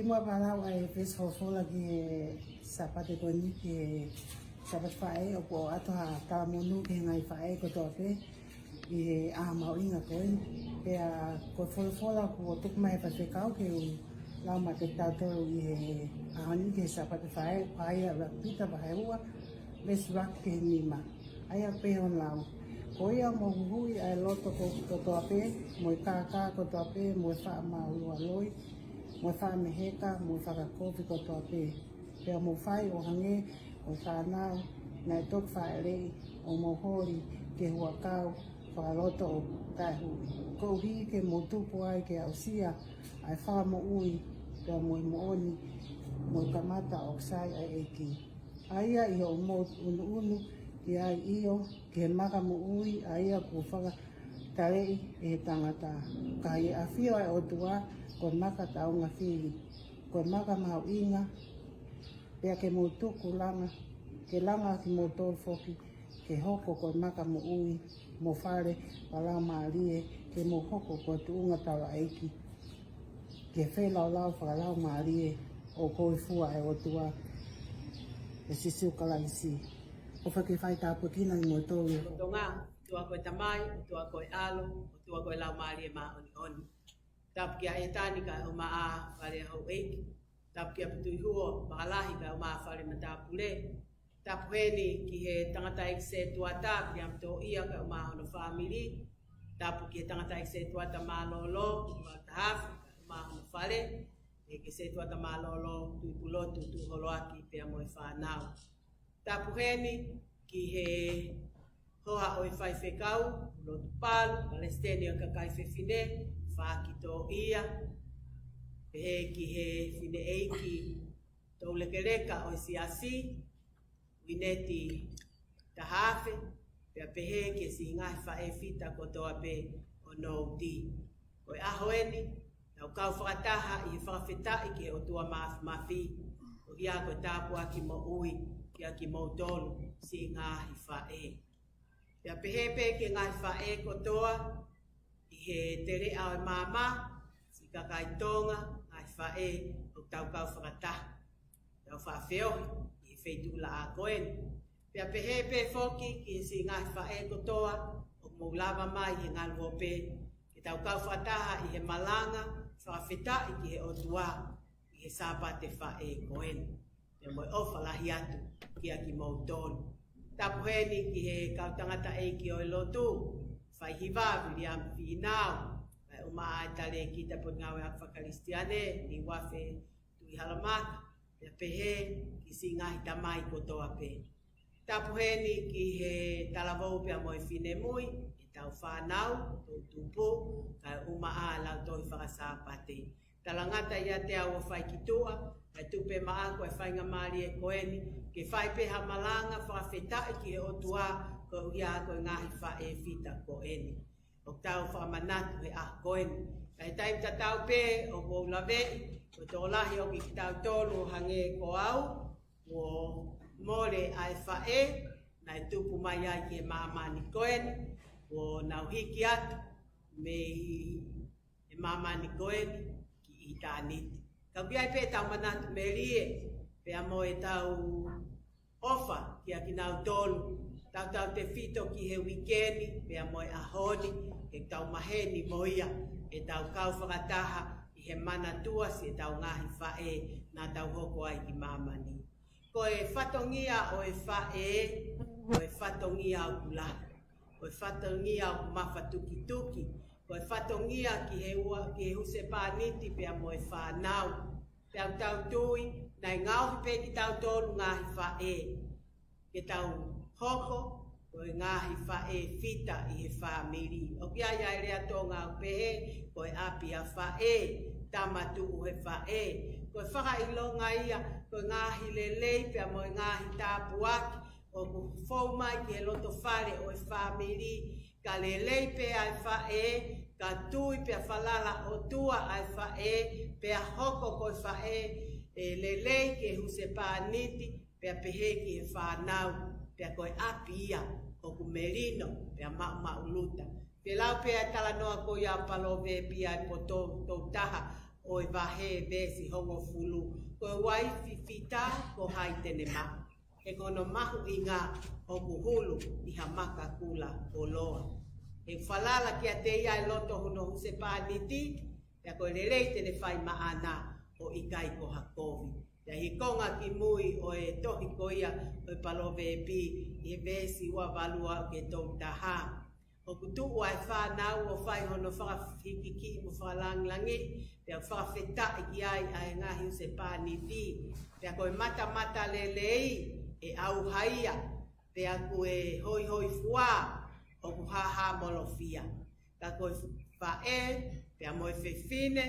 Muʻa pea lau ʻa e veesi folofola ki he Sāpate ko eni, ki he Sāpate Faʻē, ʻoku ʻoatu ha talamonū ki he ngaahi faʻē kotoa pē ʻi he ʻaho mahuʻinga ko eni. Pea ko e folofola kuo tuku mai ʻe he faifekau ke u lau maʻa kitautolu ʻi he ʻaho ni ki he Sāpate Faʻē, ʻa ia ʻuluaki Pita vahe ua, veesi ʻuluaki ki he nima. ʻA ia pehē hono lau: Ko ia mou huhuʻi ʻa e loto ko-, kotoa pē, mo e kākā kotoa pē, mo e faʻa mālualoi, mo e faʻa meheka, mo e fakakovi kotoa pē. Pea mou fai ʻo hangē ko e fānau naʻe toki fāʻeleʻi, ʻo mou holi ki he huʻakau fakaloto ʻo taʻehuʻi, koeʻuhi ke mou tupu ai ke aʻusia ʻa e fakamoʻui, pea mo e moʻoni, mo e kamata ʻoku sai ʻa e ʻEiki. ʻA ia ʻi hoʻomou ʻunuʻunu ki ai, ʻio, ki he maka moʻui, ʻa ia kuo fakataleʻi ʻe he tangata. Ka ʻi he ʻafio ʻa e ʻOtua, ko e maka taʻunga fili, ko e maka mahuʻinga, pea ke mou tuku langa, ke langa kimoutolu foki, ke hoko ko e maka moʻui, mo fale fakalaumālie, ke mou hoko ko e tuʻunga taulaʻeiki ki he feilaulau fakalaumālie ʻoku hōifua ʻa e ʻOtua, ʻe Sīsū Kalaisi. ʻOfa ke fai tāpuekina kimoutolu. Tonga, ʻOtua ko e Tamai, ʻOtua ko e ʻAlo, ʻOtua ko e Laumālie Māʻoniʻoni. Tapu kia ʻEtani kae ʻumaʻā fale ʻa houʻeiki. Tapu kia Putuihuo Makalahi kae ʻumaʻā fale matāpule. Tapu heni ki he tangataʻeiki sētuata, Viliami Toʻia kae ʻumaʻā hono fāmili. Tapu ki he tangataʻeiki sētuata mālōlō, Ua Tahafe kae ʻumaʻā hono fale. Pehē ki he sētuata mālōlō, Tuʻipulotu Tuʻuholoaki pea mo e fānau. Tapu heni ki he hoa ʻo e faifekau, Lotu Palu, palesiteni ʻo e kakai fefine, Faki Toʻia, pehē ki he fineʻeiki toulekeleka ʻo e siasi, Uineti Tahafe, pea pehē ki he siʻi ngaahi faʻē fita kotoa pē ʻo Nouti. Ko e ʻaho eni, tau kau fakataha ʻi he fakafetaʻi ki he ʻOtua Māfimafi, ʻo ia ko e tāpuaki moʻui kia kimoutolu siʻi ngaahi faʻē. Pea pehē pē ki he ngaahi faʻē kotoa ʻi he teleʻa ʻo e maama, siʻi kakai Tonga, ngaahi faʻē, ʻoku tau kau fakataha, tau faʻa feohi ʻi he feituʻulaʻā ko eni. Pea pehē pē foki ki he siʻi ngaahi faʻē kotoa ʻoku mou lava mai he ngaluope, ke tau kau fakataha ʻi he malanga fakafetaʻi ki he ʻOtua ʻi he Sāpate Faʻē ko eni. Pea mo e ʻofa lahi atu kia kimoutolu. Tapu heni ki he kau tangataʻeiki ʻo e lotu, Faihiva Viliami Fīnau, kae ʻumaʻā ʻa e talēkita Potungāue ʻAho Fakakalisitiane, Niuafe Tuʻihalamaka, pea pehē ki siʻi ngaahi tamai kotoa pē. Tapu heni ki he talavou pea mo e finemui, ʻetau fānau, toʻutupu, kae ʻumaʻā ʻa e lautohi fakasāpate. Talangata ʻiate au ʻo fai ki tuʻa, kae tuku pē maʻaku ʻa e faingamālie ko eni, ke fai pē ha malanga fakafetaʻi ki he ʻOtua, koeʻuhi ko e ngaahi faʻē fita ko eni ʻoku tau fakamanatu he ʻaho ko eni. Ka ʻi he taimi tatau pē ʻoku ou laveʻi, ko e tokolahi ʻoku ʻiate kitautolu ʻo hangē ko au, kuo mole ʻa e faʻē naʻe tupu mai ai ki he māmani ko eni, kuo nau hiki atu mei he māmani ko eni ki ʻitāniti. Ka ʻoku ʻi ai pē ʻetau manatu melie, pea mo ʻetau ʻofa kia kinautolu, tautautefito ki he uike ni, pea mo e ʻaho ni, ke tau maheni mo ia, ʻetau kau fakataha ʻi he manatua siʻetau ngaahi faʻē naʻa tau hoko ai ki māmani. Ko e fatongia ʻo e faʻē, ko e fatongia ʻoku lahi, ko e fatongia ʻoku mafatukituki, ko e fatongia ki he ua, ki he husepāniti pea mo e fānau. Pea ʻoku tau tui, naʻe ngaohi pē kitautolu ngaahi faʻē ke tau hoko ko e ngaahi faʻē fita ʻi he fāmili. ʻOku ʻi ai ʻa e lea Tonga ʻoku pehē, ko e ʻapi ʻa faʻē, tama tuʻu he faʻē. Ko e fakaʻilonga ia, ko e ngaahi lelei pea mo e ngaahi tāpuaki ʻoku fou mai ki he loto fale ʻo e fāmili, ka lelei pē ʻa e faʻē, ka tui pea falala ʻOtua ʻa e faʻē, pea hoko ko e faʻē ʻe lelei ki he husepāniti, pea pehē ki he fānau, pea ko e ʻapi ia ʻoku melino, pea maʻumaʻuluta. Pea lau pē ʻa e talanoa ko ia ʻa Palōvepi ʻa e poto tolu taha, ʻo ʻo e vahe, veesi hongofulu. Ko e uaifi fita, ko hai te ne maʻu? He ko hono mahuʻinga ʻoku hulu ʻi ha maka kula ʻoloa. ʻE falala kiate ia ʻa e loto hono husepāniti, pea ko e lelei te ne fai maʻana, ʻo ʻikai ko ha kovi. Pea ʻi he konga kimui ʻo e tohi ko ia ʻo e Palōveepi, ʻi he veesi ua valu aʻu ki he tolu taha. ʻOku tuʻu ʻa e fānau ʻo fai hono fakahikihikiʻi mo fakalāngilangiʻi, pea fakafetaʻi ki ai ʻa e ngaahi husepāniti. Pea ko e matamatalelei ʻe ʻauha ia, pea ko e hoihoifua ʻoku hāhāmolofia. Ka ko e faʻē, pea mo e fefine,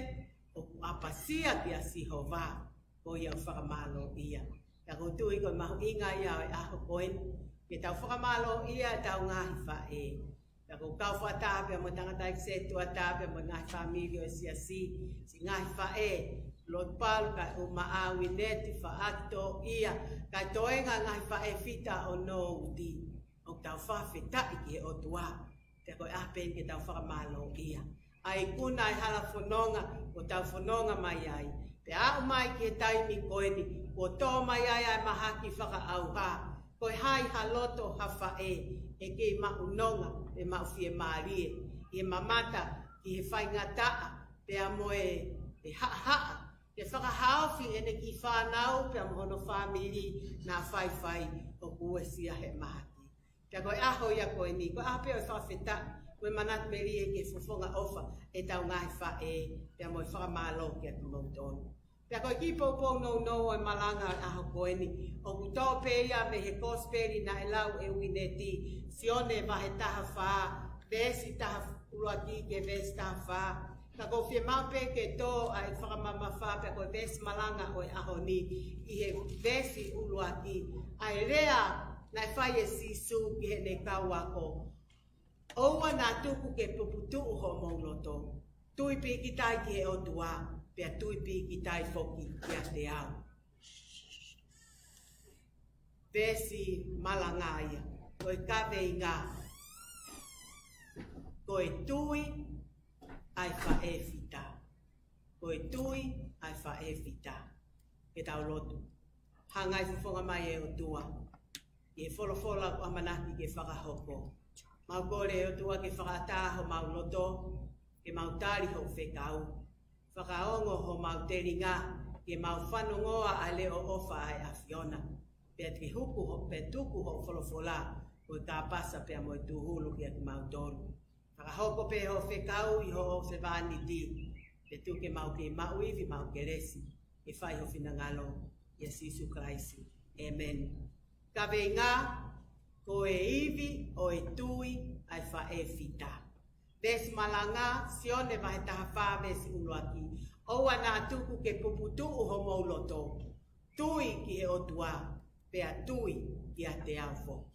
ʻoku ʻapasia kia Sihova, ko ia ʻoku fakamālōʻia. Ka ʻoku ou tui ko e mahuʻinga ia ʻo e ʻaho ko eni, ke tau fakamālōʻia ʻetau ngaahi faʻē. Ka ʻoku ou kau fakataha pea mo e tangataʻeiki sētuata pea mo e ngaahi fāmili ʻo e siasi, siʻi ngaahi faʻē, Lotupalu, kae ʻumaʻā Uineti, Faʻaki, Toʻia, kae toenga ngaahi faʻē fita ʻo Nouti. ʻOku tau fakafetaʻi ki he ʻOtua. Pea ko e ʻaho pē eni ke tau fakamālōʻia. ʻA e ikuna ʻa e hala fononga, ʻoku tau fononga mai ai. Pea aʻu mai ki he taimi ko eni, kuo tō mai ai ʻa e mahaki fakaʻauha. Ko e hā ʻi ha loto ha faʻē ʻe kei maʻu nonga, ʻe maʻu fiemālie, ʻi he mamata ki he faingataʻa, pea mo e, e haʻahaʻa, ke fakahaofi ʻene kiʻi fānau, pea mo hono fāmili naʻa faifai ʻoku uesia he mahaki. Pea ko e ʻaho ia ko eni, ko e ʻaho pē ʻo e fakafetaʻi, ko e manatu melie ki he fofonga ʻofa ʻetau ngaahi faʻē, pea mo e fakamālō kiate kimoutolu. Pea ko e kiʻi poupou nounou ʻo e malanga ʻo e ʻaho ko eni, ʻoku tō pē ia mei he kosipeli naʻe lau ʻe Uineti, Sione vahe taha fā, veesi taha ʻuluaki ki he veesi taha fā. Ka ʻoku ou fiemaʻu pē ke tō ʻa e fakamamafa pea ko e veesi malanga ʻo e ʻaho ni ʻi he veesi ʻuluaki. ʻA e lea naʻe fai ʻe Sīsū ki heʻene kau ako. ʻOua naʻa tuku ke puputuʻu hoʻomou loto. Tui pīkitai ki he ʻOtua, pea tui pīkitai foki kiate au. Veesi malanga ia, ko e kaveinga, ko e tui ʻa e faʻē fita. Ko e tui ʻa e faʻē fita. Ke tau lotu. Hanga ʻe he fofonga mai ʻo e ʻOtua, ʻi he folofola ʻoku ʻamanaki ke fakahoko. Mau kole ʻe ʻOtua ke fakaʻatā homau loto, ke mau tali hoʻo fekau. Fakaongo homau telinga, ke mau fanongoa ʻa e leʻo ʻofa ʻa e ʻAfiona. Pea ke huku ho, pea tuku hoʻo folofola ko e kāpasa pea mo e tūhulu kiate kimautolu. Fakahoko pē hoʻo fekau ʻi hoʻo sevāniti, pea tuku ke mau kei maʻu ivi, maʻu kelesi, ke fai ho finangalo, ʻia Sīsū Kalaisi. ʻĒmeni. Kaveinga, ko e ivi ʻo e tui ʻa e faʻē fita. Veesi malanga, Sione vahe taha fā veesi ʻuluaki. ʻOua naʻa tuku ke puputuʻu homou loto. Tui ki he ʻOtua, pea tui kiate au foki.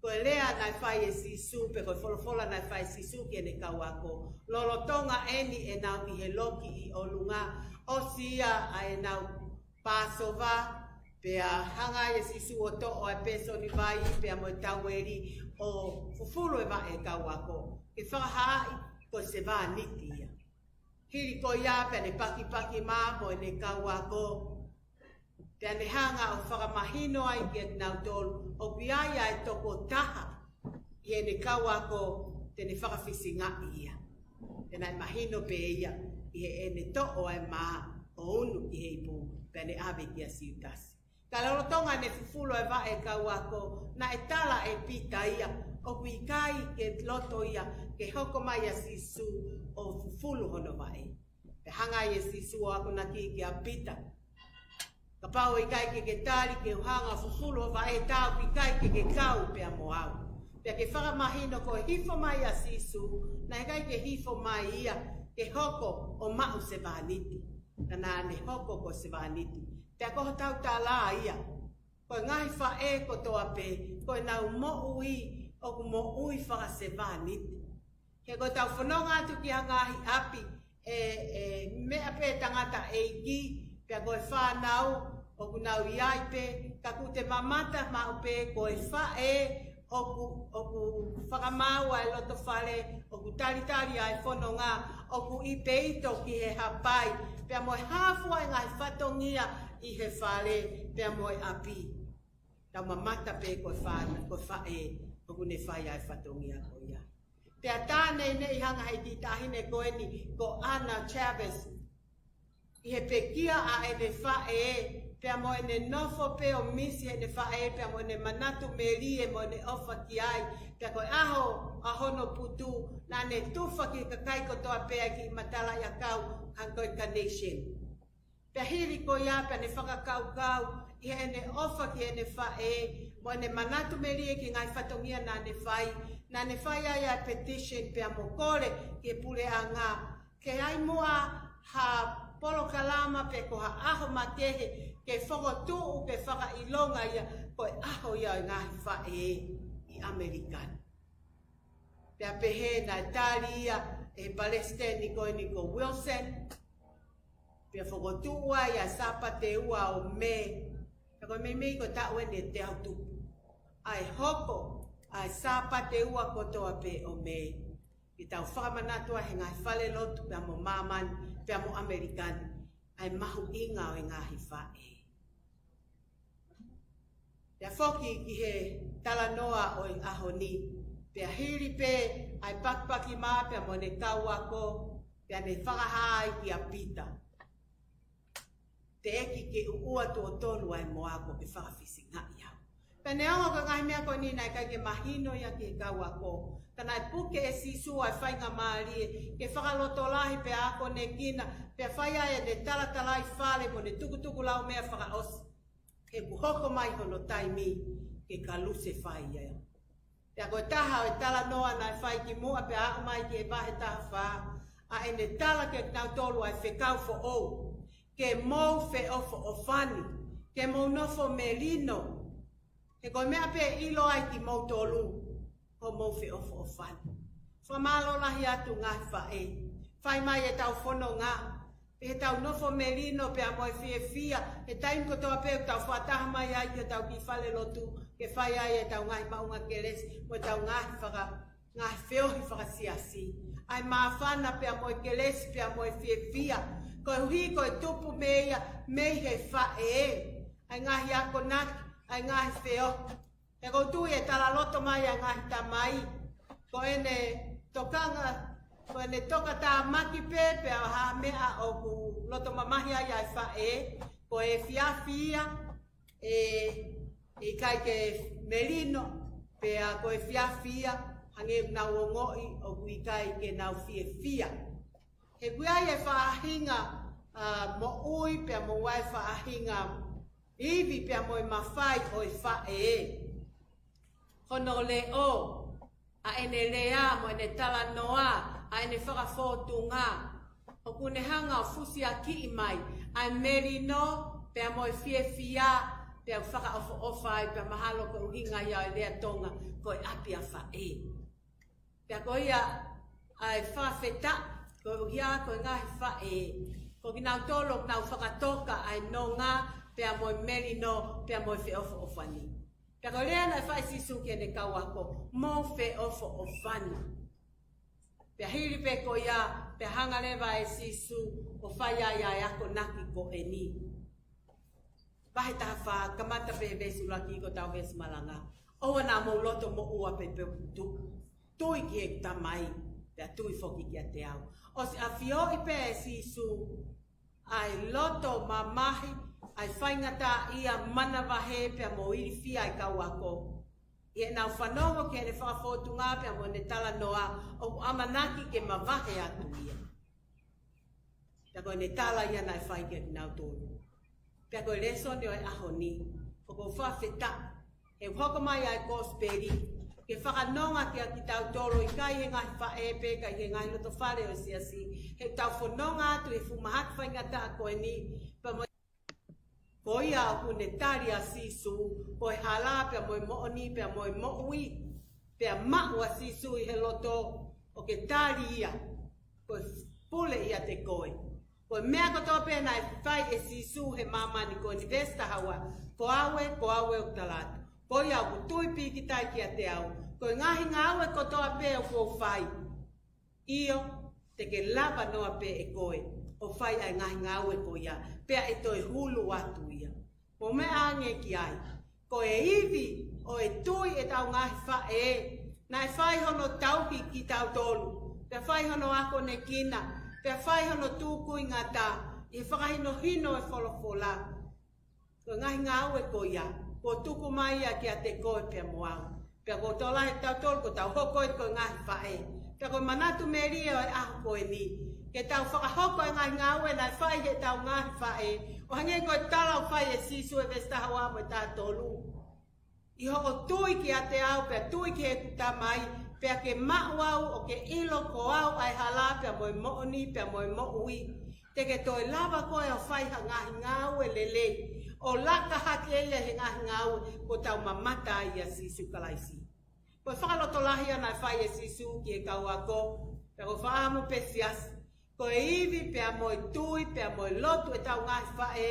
Ko e lea naʻe fai ʻe Sīsū, pe ko e folofola naʻe fai ʻe Sīsū ki heʻene kau ako. Lolotonga eni ʻenau ʻi he loki ʻi ʻolunga, ʻosi ia ʻa ʻenau Pāsova, pea hanga ʻe Sīsū ʻo toʻo ʻa e pēsoni vai, pea mo e taueli ʻo fufulu e vaʻe kau ako. Ke fakahaaʻi ko e sevāniti ia. Hili ko ia pea ne pakipaki mai mo ʻene kau ako. Pea ne hanga ʻo fakamahino ai kiate kinautolu, ʻoku ʻi ai ʻa e tokotaha ʻi heʻene kau ako te ne fakafisingaʻi ia. Pea naʻe mahino pē ia ʻi heʻene toʻo ʻa e mā ʻo unu ki he ipu, pea ne ʻave kia Siutasi. Ka lolotonga ʻene fufulu e vaʻe kau ako, naʻe tala ʻe Pita ia, ʻoku ʻikai ke loto ia ke hoko mai ʻa Sīsū ʻo fufulu hono vaʻe. Pea hanga ʻe Sīsū ʻo akonaki kia Pita. Kapau ʻe ʻikai ke ke tali ke u hanga ʻo fufulu ho vaʻe, tā ʻoku ʻikai ke ke kau pea mo au. Pea ke fakamahino ko e hifo mai ʻa Sīsū, naʻe ʻikai ke hifo mai ia ke hoko ʻo maʻu sevāniti. Ka naʻa ne hoko ko e sevāniti. Pea ko hotau tala ia. Ko e ngaahi faʻē kotoa pē, ko ʻenau moʻui, ʻoku moʻui fakasevāniti. He ko ʻetau fononga atu ki ha ngaahi ʻapi, ʻe, ʻe meʻa pē tangataʻeiki, pea ko e fānau, ʻoku nau ʻi ai pē, ka ʻoku te mamata maʻu pē, ko e faʻē, ʻoku, ʻoku fakamaau ʻa e loto fale, ʻoku talitali ʻa e fononga, ʻoku ʻipeito ki he hapai, pea mo e hā fua e ngaahi fatongia ʻi he fale, pea mo e ʻapi. Tau mamata pē ko e fa-, ko e faʻē, ʻoku ne fai ʻa e fatongia ko ia. Pea tā neʻineʻi hanga ʻe he kiʻi taʻahine ko eni, ko Ana Chavez, ʻi he pekia ʻa ʻene faʻē, pea mo ʻene nofo pē ʻo misi ʻene faʻē, pea mo ʻene manatu melie mo ʻene ʻofa ki ai. Pea ko e ʻaho ʻa hono putu, naʻa ne tufa ki he kakai kotoa pē ʻa e kiʻi matalaʻiʻakau, hangē ko e carnation. Pea hili ko ia pea ne fakakaukau ʻi heʻene ʻofa ki heʻene faʻē, mo ʻene manatu melie ki he ngaahi fatongia naʻa ne fai, naʻa ne fai ai ʻa e petition pea mo kole ki he puleʻanga, ke ʻi ai muʻa ha polokalama pe ko ha ʻaho makehe ke fokotuʻu ke fakaʻilonga ia ko e ʻaho ia ʻo e ngaahi faʻē ʻi ʻAmelika ni. Pea pehē naʻe tali ia ʻe he palesiteni ko eni ko Wilson, pea fokotuʻu ai ʻa e Sāpate ua ʻo Mē, pea ko e meimei ko e taʻu eni ʻe teau tupu, ʻa e hoko ʻa e Sāpate ua kotoa pē ʻo Mē, ke tau fakamanatu ai he ngaahi falelotu pea mo māmani, pea mo ʻAmelika ni, ʻa e mahuʻinga ʻo e ngaahi faʻē. Pea foki ki he talanoa ʻo e ʻaho ni, pea hili pē ʻa e pakipaki mā pea mo ʻene kau ako, pea ne fakahā ai kia Pita, teʻeki ke uʻua tuʻo tolu ʻa e moa ko ke fakafisingaʻi au. Pea neongo ko e ngaahi meʻa ko eni naʻe ʻikai ke mahino ia ki he kau ako, ka naʻe puke ʻe Sīsū ʻa e faingamālie ke fakalotolahi pea akonekina, pea fai ai ʻene talatalai fale mo ʻene tukutuku laumeʻa fakaʻosi. He kuo hoko mai hono taimi ke kalusefai ia. Pea ko e taha ʻo e talanoa naʻe fai kimuʻa pea aʻu mai ki he vahe taha fā, ʻa ʻene tala kiate kinautolu ʻa e fekau foʻou: Ke mou feʻofoʻofani, ke mou nofo melino. He ko e meʻa pē ʻe ʻilo ai kimoutolu, ko hoʻomou feʻofoʻofani. Fakamālō lahi atu ngaahi faʻē. Fai mai ʻetau fononga, pea tau nofo melino pea mo e fiefia he taimi kotoa pē ʻoku tau fakataha mai ai ki hotau kiʻi falelotu ke fai ai ʻetau ngaahi maʻunga kelesi mo ʻetau ngaahi faka-, ngaahi feohi fakasiasi. ʻA e māfana pea mo e kelesi pea mo e fiefia, koeʻuhi ko e tupu mei ia, mei he faʻē, ʻa e ngaahi akonaki, ʻa e ngaahi feohi. He ʻoku ou tui ʻe talaloto mai ʻa e ngaahi tamai, ko ʻene tokanga, ko ʻene tokatāmaki pē, pea ʻi ha meʻa ʻoku loto mamahi ai ʻa e faʻē, ko e efiafi ia, ʻe, ʻe ʻikai ke melino, pea ko e efiafi ia, hangē ʻoku nau ongoʻi ʻoku ʻikai ke nau fiefia. He ʻoku ʻi ai e faʻahinga, ā, moʻui pea mo e faʻahinga ivi pea mo e mafai ʻo e faʻē. Hono leʻo, ʻa ʻene lea mo ʻene talanoa, ʻa ʻene fakafōtunga, ʻoku ne hanga ʻo fusiakiʻi mai ʻa e melino pea mo e fiefia, pea fakaʻofoʻofa ai, pea mahalo ko e ʻuhinga ia ʻo e lea Tonga ko e ʻapi ʻa faʻē. Pea ko ia ʻa e fakafetaʻi, koeʻuhi ko e ngaahi faʻē, ko kinautolu ʻoku nau fakatoka ʻa e nonga pea mo e melino pea mo e feʻofoʻofani. Pea ko e lea naʻe fai ʻe Sīsū ki heʻene kau ako, mou feʻofoʻofani. Pea hili pē ko ia, pea hanga leva ʻe Sīsū ʻo fai ai ʻa e akonaki ko eni. Vahe taha fā, kamata pē veesi ʻuluaki ko ʻetau veesi malanga. ʻOua naʻa mou loto moʻua pē pe ʻoku tuʻu. Tui ki he Tamai, pea tui foki kiate au. ʻOsi ʻafioʻi pē ʻe Sīsū ʻa e loto mamahi, ʻa e faingataʻaʻia, manavahē pea mo ilifia ʻa e kau ako, ʻi heʻenau fanongo ki heʻene fakafōtunga pea mo ʻene talanoa, ʻoku ʻamanaki ke mavahe atu ia. Pea ko ʻene tala ia naʻe fai kiate kinautolu. Pea ko e lēsoni ʻo e ʻaho ni, ʻoku ou fakafetaʻi he ʻoku hoko mai ʻa e kosipeli ke fakanonga kiate kitautolu, ʻikai he ngaahi faʻē pē, ʻikai he ngaahi loto fale ʻo e siasi, he ʻoku tau fononga atu he fuʻu mahaki faingataʻa ko eni, pea mo ko ia ʻoku ne tali ʻa Sīsū, ko e hala pea mo e moʻoni pea mo e moʻui, pea maʻu ʻa Sīsū ʻi he loto, ʻoku ke tali ia, ko e pule ʻiate koe. Ko e meʻa kotoa pē naʻe fai ʻe Sīsū he māmani ko eni, veesi taha ua, ko au ē, ko au ē ʻoku tala atu. Ko ia ʻoku tui pīkitai kiate au, ko e ngaahi ngāue kotoa pē ʻoku ou fai, ʻio, te ke lava noa pē ʻe koe ʻo fai ʻa e ngaahi ngāue ko ia, pea ʻe toe hulu atu ia. Mou meʻa ange ki ai. Ko e ivi ʻo e tui ʻetau ngaahi faʻē, naʻe fai hono tauhi kitautolu, pea fai hono akonekina, pea fai hono tūkuingata ʻi he fakahinohino ʻo e folofola. Ko e ngaahi ngāue ko ia, kuo tuku mai ia kiate koe pea mo au. Pea kuo tokolahi kitautolu kuo tau hoko ʻi he ko e ngaahi faʻē. Pea ko e manatu melie ʻo e ʻaho ko eni, ke tau fakahoko e ngaahi ngāue naʻe fai ʻe heʻetau ngaahi faʻē, ʻo hangē ko e tala ʻoku fai ʻe Sīsū ʻi he veesi taha ua mo e taha tolu. ʻI hoʻo tui kiate au, pea tui ki heʻeku Tamai, pea ke maʻu au ʻo ke ʻilo ko au ʻa e hala, pea mo e moʻoni, pea mo e moʻui, te ke toe lava koe ʻo fai ha ngaahi ngāue lelei, ʻo laka hake ia he ngaahi ngāue kuo tau mamata ai ʻia Sīsū Kalaisi. Ko e fakalotolahi ia naʻe fai ʻe Sīsū ki he kau ako, pea ko e fakaʻamu pē siasi. Ko e ivi pea mo e tui, pea mo e lotu ʻetau ngaahi faʻē,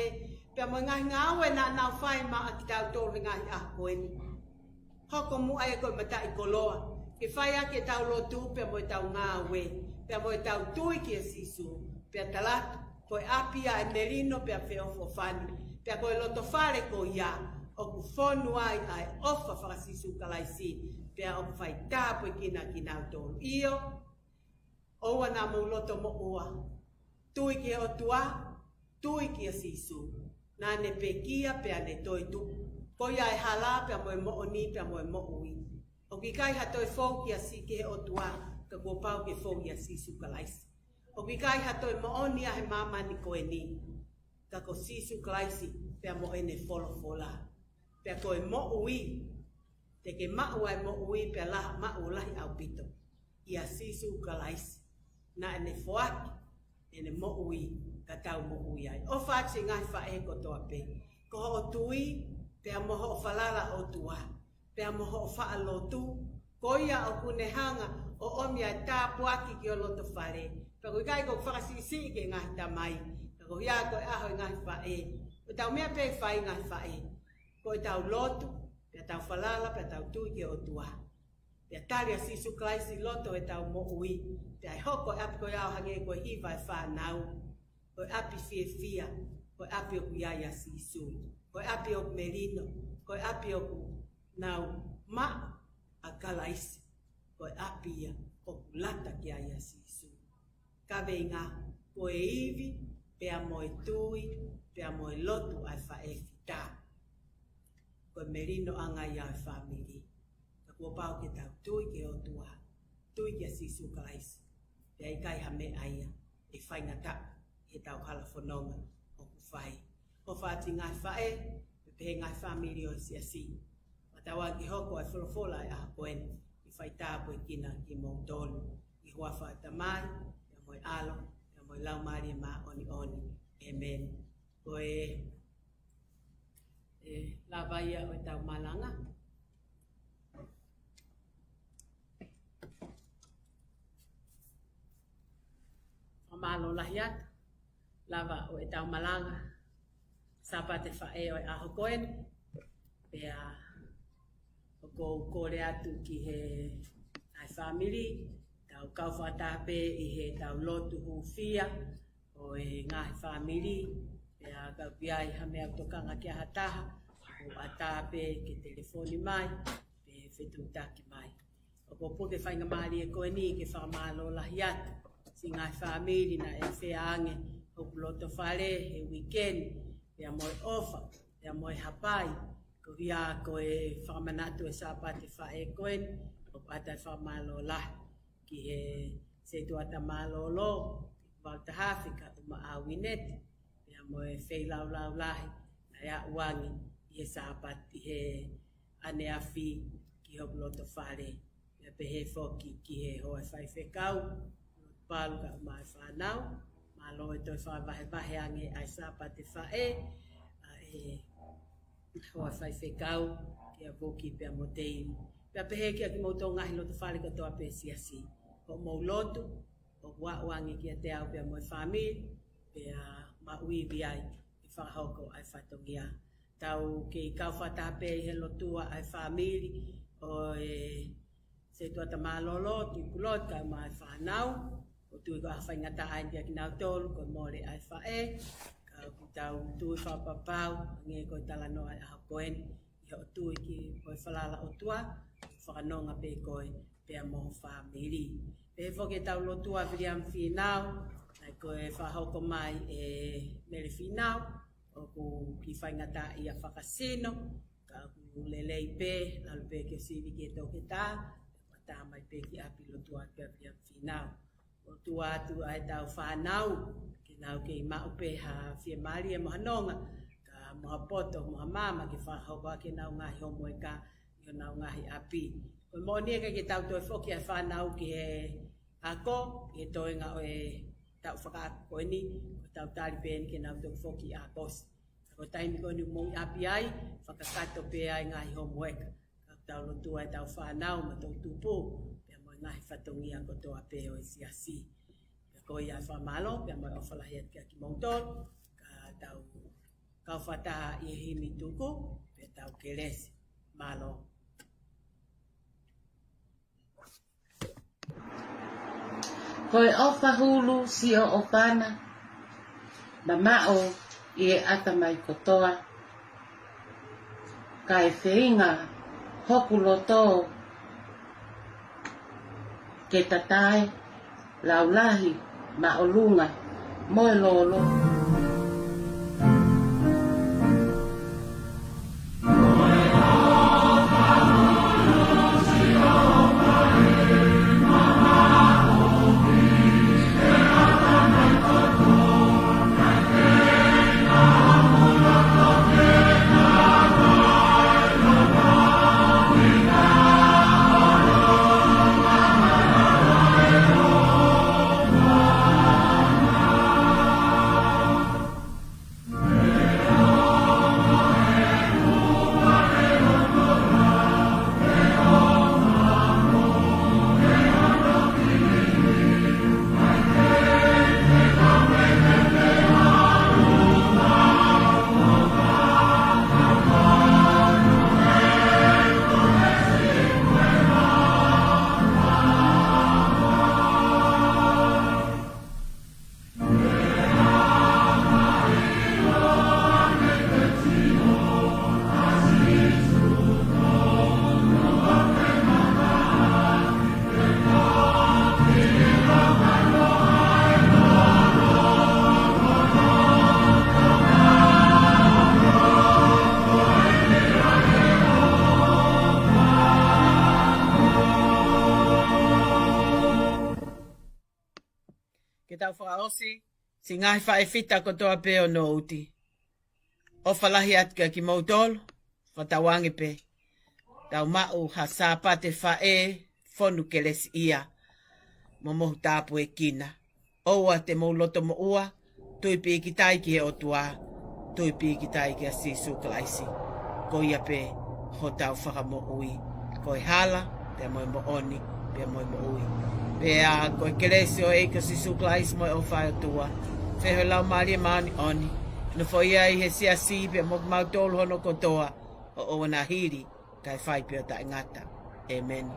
pea mo e ngaahi ngāue naʻa nau fai maʻa kitautolu he ngaahi ʻaho ko eni. Hoko muʻa ia ko e mataʻikoloa ke fai ʻaki ʻetau lotu, pea mo ʻetau ngāue, pea mo ʻetau tui kia Sīsū, pea tala atu, ko e ʻapi ia ʻa e melino pea feʻofoʻofani, pea ko e loto fale ko ia ʻoku fonu ai ʻa e ʻofa faka-Sīsū Kalaisi, pea ʻoku fai tāpuekina kinautolu. ʻIo, ʻoua naʻa mou loto moʻua. Tui ki he ʻOtua, tui kia Sīsū. Naʻa ne pekia pea ne toetuʻu. Ko ia ʻa e hala pea mo e moʻoni pea mo e moʻui. ʻOku ʻikai ha toe fou kia Sī-, ki he ʻOtua, ka kuo pau ke fou ʻia Sīsū Kalaisi. ʻOku ʻikai ha toe moʻoni ʻa he māmani ko eni, ka ko Sīsū Kalaisi pea mo ʻene folofola. Pea ko e moʻui, te ke maʻu ʻa e moʻui pea lahi, maʻu ʻo lahi ʻaupito, ʻia Sīsū Kalaisi. Naʻa ne foaki ʻene moʻui ka tau moʻui ai. ʻOfa atu siʻi ngaahi faʻē kotoa pē. Ko hoʻo tui, pea mo hoʻo falala ʻOtua, pea mo hoʻo faʻa lotu, ko ia ʻoku ne hanga ʻo ʻomi ʻa e tāpuaki ki ho loto fale. Pea ʻoku ʻikai ko e fakasiʻisiʻi ki he ngaahi tamai, ka ko ia ko e ʻaho ʻo e ngaahi faʻē. Ko ʻetau meʻa pē ʻe fai ngaahi faʻē, ko ʻetau lotu, pea tau falala, pea tau tui ki he ʻOtua. Pea tali ʻa Sīsū Kalaisi ʻi loto ʻetau moʻui, pea ʻe hoko e ʻapi ko ia ʻo hangē ko e hiva e fānau. Ko e ʻapi fiefia, ko e ʻapi ʻoku ʻi ai ʻa Sīsū, ko e ʻapi ʻoku melino, ko e ʻapi ʻoku nau maʻa ʻa Kalaisi, ko e ʻapi ia ʻoku lata ki ai ʻa Sīsū. Kaveinga, ko e ivi, pea mo e tui, pea mo e lotu ʻa e faʻē fita. Ko e melinoʻanga ia ʻo e fāmili. Ka kuo pau ke tau tui ki he ʻOtua, tui kia Sīsū Kalaisi. Pea ʻikai ha meʻa ia ʻe faingataʻa ʻi heʻetau hala fononga ʻoku fai. ʻOfa atu siʻi ngaahi faʻē, pea pehē ngaahi fāmili ʻo e siasi. Fakatauange ke hoko ʻa e folofola ʻo e ʻaho ko eni ke fai tāpuekina kimoutolu, ʻi he huafa ʻo e Tamai, pea mo e ʻAlo, pea mo e Laumālie Māʻoniʻoni. ʻĒmeni. Ko e, ʻe lava ia ʻo ʻetau malanga. Fakamālō lahi atu. Lava ʻo ʻetau malanga Sāpate Faʻē ʻo e ʻaho ko eni. Pea ʻoku ou kole atu ki he ngaahi fāmili, tau kau fakataha pē ʻi heʻetau lotu hūfia ʻo e ngaahi fāmili, pea kapau ʻoku ʻi ai ha meʻa ʻoku tokanga ki ai ha taha, ʻoku ʻatā pē ke telefoni mai, pe fetuʻutaki mai. ʻOku ou puke faingamālie ko eni ke fakamālō lahi atu siʻi ngaahi fāmili naʻe feange hoku loto fale he uike ni, pea mo e ʻofa, pea mo e hapai, ko ia ko e fakamanatu ʻo e Sāpate Faʻē ko eni, ʻoku ʻatā e fakamālō lahi ki he setuata mālōlō, Valtahafi kae ʻumaʻā ʻa Uineti, pea mo e feilaulau lahi naʻe aʻu ange ʻi he Sāpate, ʻi he ʻaneafi ki hoku loto fale. Pea pehē foki ki he hoa faifekau, Lotu Palu kae ʻumaʻā e fānau, mālō e toe fakavahevahe ange ʻa e Sāpate Faʻē ʻa e hoa faifekau kia Vuki pea mo Tei. Pea pehē kia kimoutolu ngaahi loto fale kotoa pē siasi. Hoʻomou lotu ʻoku aʻu ange kiate au pea mo e fāmili, pea maʻu ivi ai ke fakahoko ʻa e fatongia. Tau kei kau fakataha pē ʻi he lotua ʻa e fāmili ʻo e setuata mālōlō, Tuʻi Puloti, kae ʻumaʻā e fānau. ʻOku ou tui ko ha faingataʻa ia kiate kinautolu, ko e mole ʻa e faʻē, ka ʻoku tau tui fakapapau, hangē ko e talanoa ʻa e ʻaho ko eni, ʻi hoʻo tui ki he falala ʻOtua, fakanonga pē koe pea mo ho fāmili. Pehē foki ʻetau lotua ʻa Viliami Fīnau, naʻe ko e fakahoko mai ʻe Mele Fīnau, ʻoku kei faingataʻaʻia fakasino, ka ʻoku lelei pē, ʻalu pē ke sivi ki he toketā, pea tā mai pē ki ʻapi lotua atu kia Viliami Fīnau. Lotua atu ʻa ʻetau fānau, ke nau kei maʻu pē ha fiemālie mo ha nonga, ka mo ha poto, mo ha maama, ke fakahoko ʻaki ʻenau ngaahi homoeka, ʻi honau ngaahi ʻapi. Ko e moʻoni ʻikai ke tau toe foki ʻa e fānau ki he ako, ʻi he toenga ʻo e taʻu fakaako ko eni, ko ʻetau tali pē eni ke nau toe foki ʻi ʻAokosi. Ko e taimi ko eni ʻoku mou ʻi ʻapi ai, fakakakato pē ʻa e ngaahi homoeka. Ka tau lotua ʻetau fānau mo e toʻutupu, pea mo e ngaahi fatongia kotoa pē ʻo e siasi. Pea ko ia e fakamālō, pea mo e ʻofa lahi atu kia kimoutolu, ka tau kau fakataha ʻi he himi tuku, pea tau kelesi. Mālō. Ko e ʻofa hulu siʻo ʻofa na, mamaʻo ʻi he ʻatamai kotoa, kae feinga hoku loto ke tatae, laulahi, māʻolunga, mo e lolo. Ke tau fakaʻosi, siʻi ngaahi faʻē fita kotoa pē ʻo Nouti. ʻOfa lahi atu kia kimoutolu, fakatauange pē tau maʻu ha Sāpate faʻē fonu kelesiʻia mo mohu tāpuekina. ʻOua te mou loto moʻua, tui pīkitai ki he ʻOtua, tui pīkitai kia Sīsū Kalaisi. Ko ia pē hotau Fakamoʻui, ko e hala, pea mo e moʻoni, pea mo e moʻui. Pea ko e kelesi ʻo e ʻEiki ko Sīsū Kalaisi mo e ʻofa ʻa e ʻOtua, feohi ʻa e Laumālie Māʻoniʻoni, nofoʻia ʻi he siasi pea mo kimautolu hono kotoa, ʻo ʻoua naʻa hili, kae fai pē ʻo taʻengata. ʻĒmeni.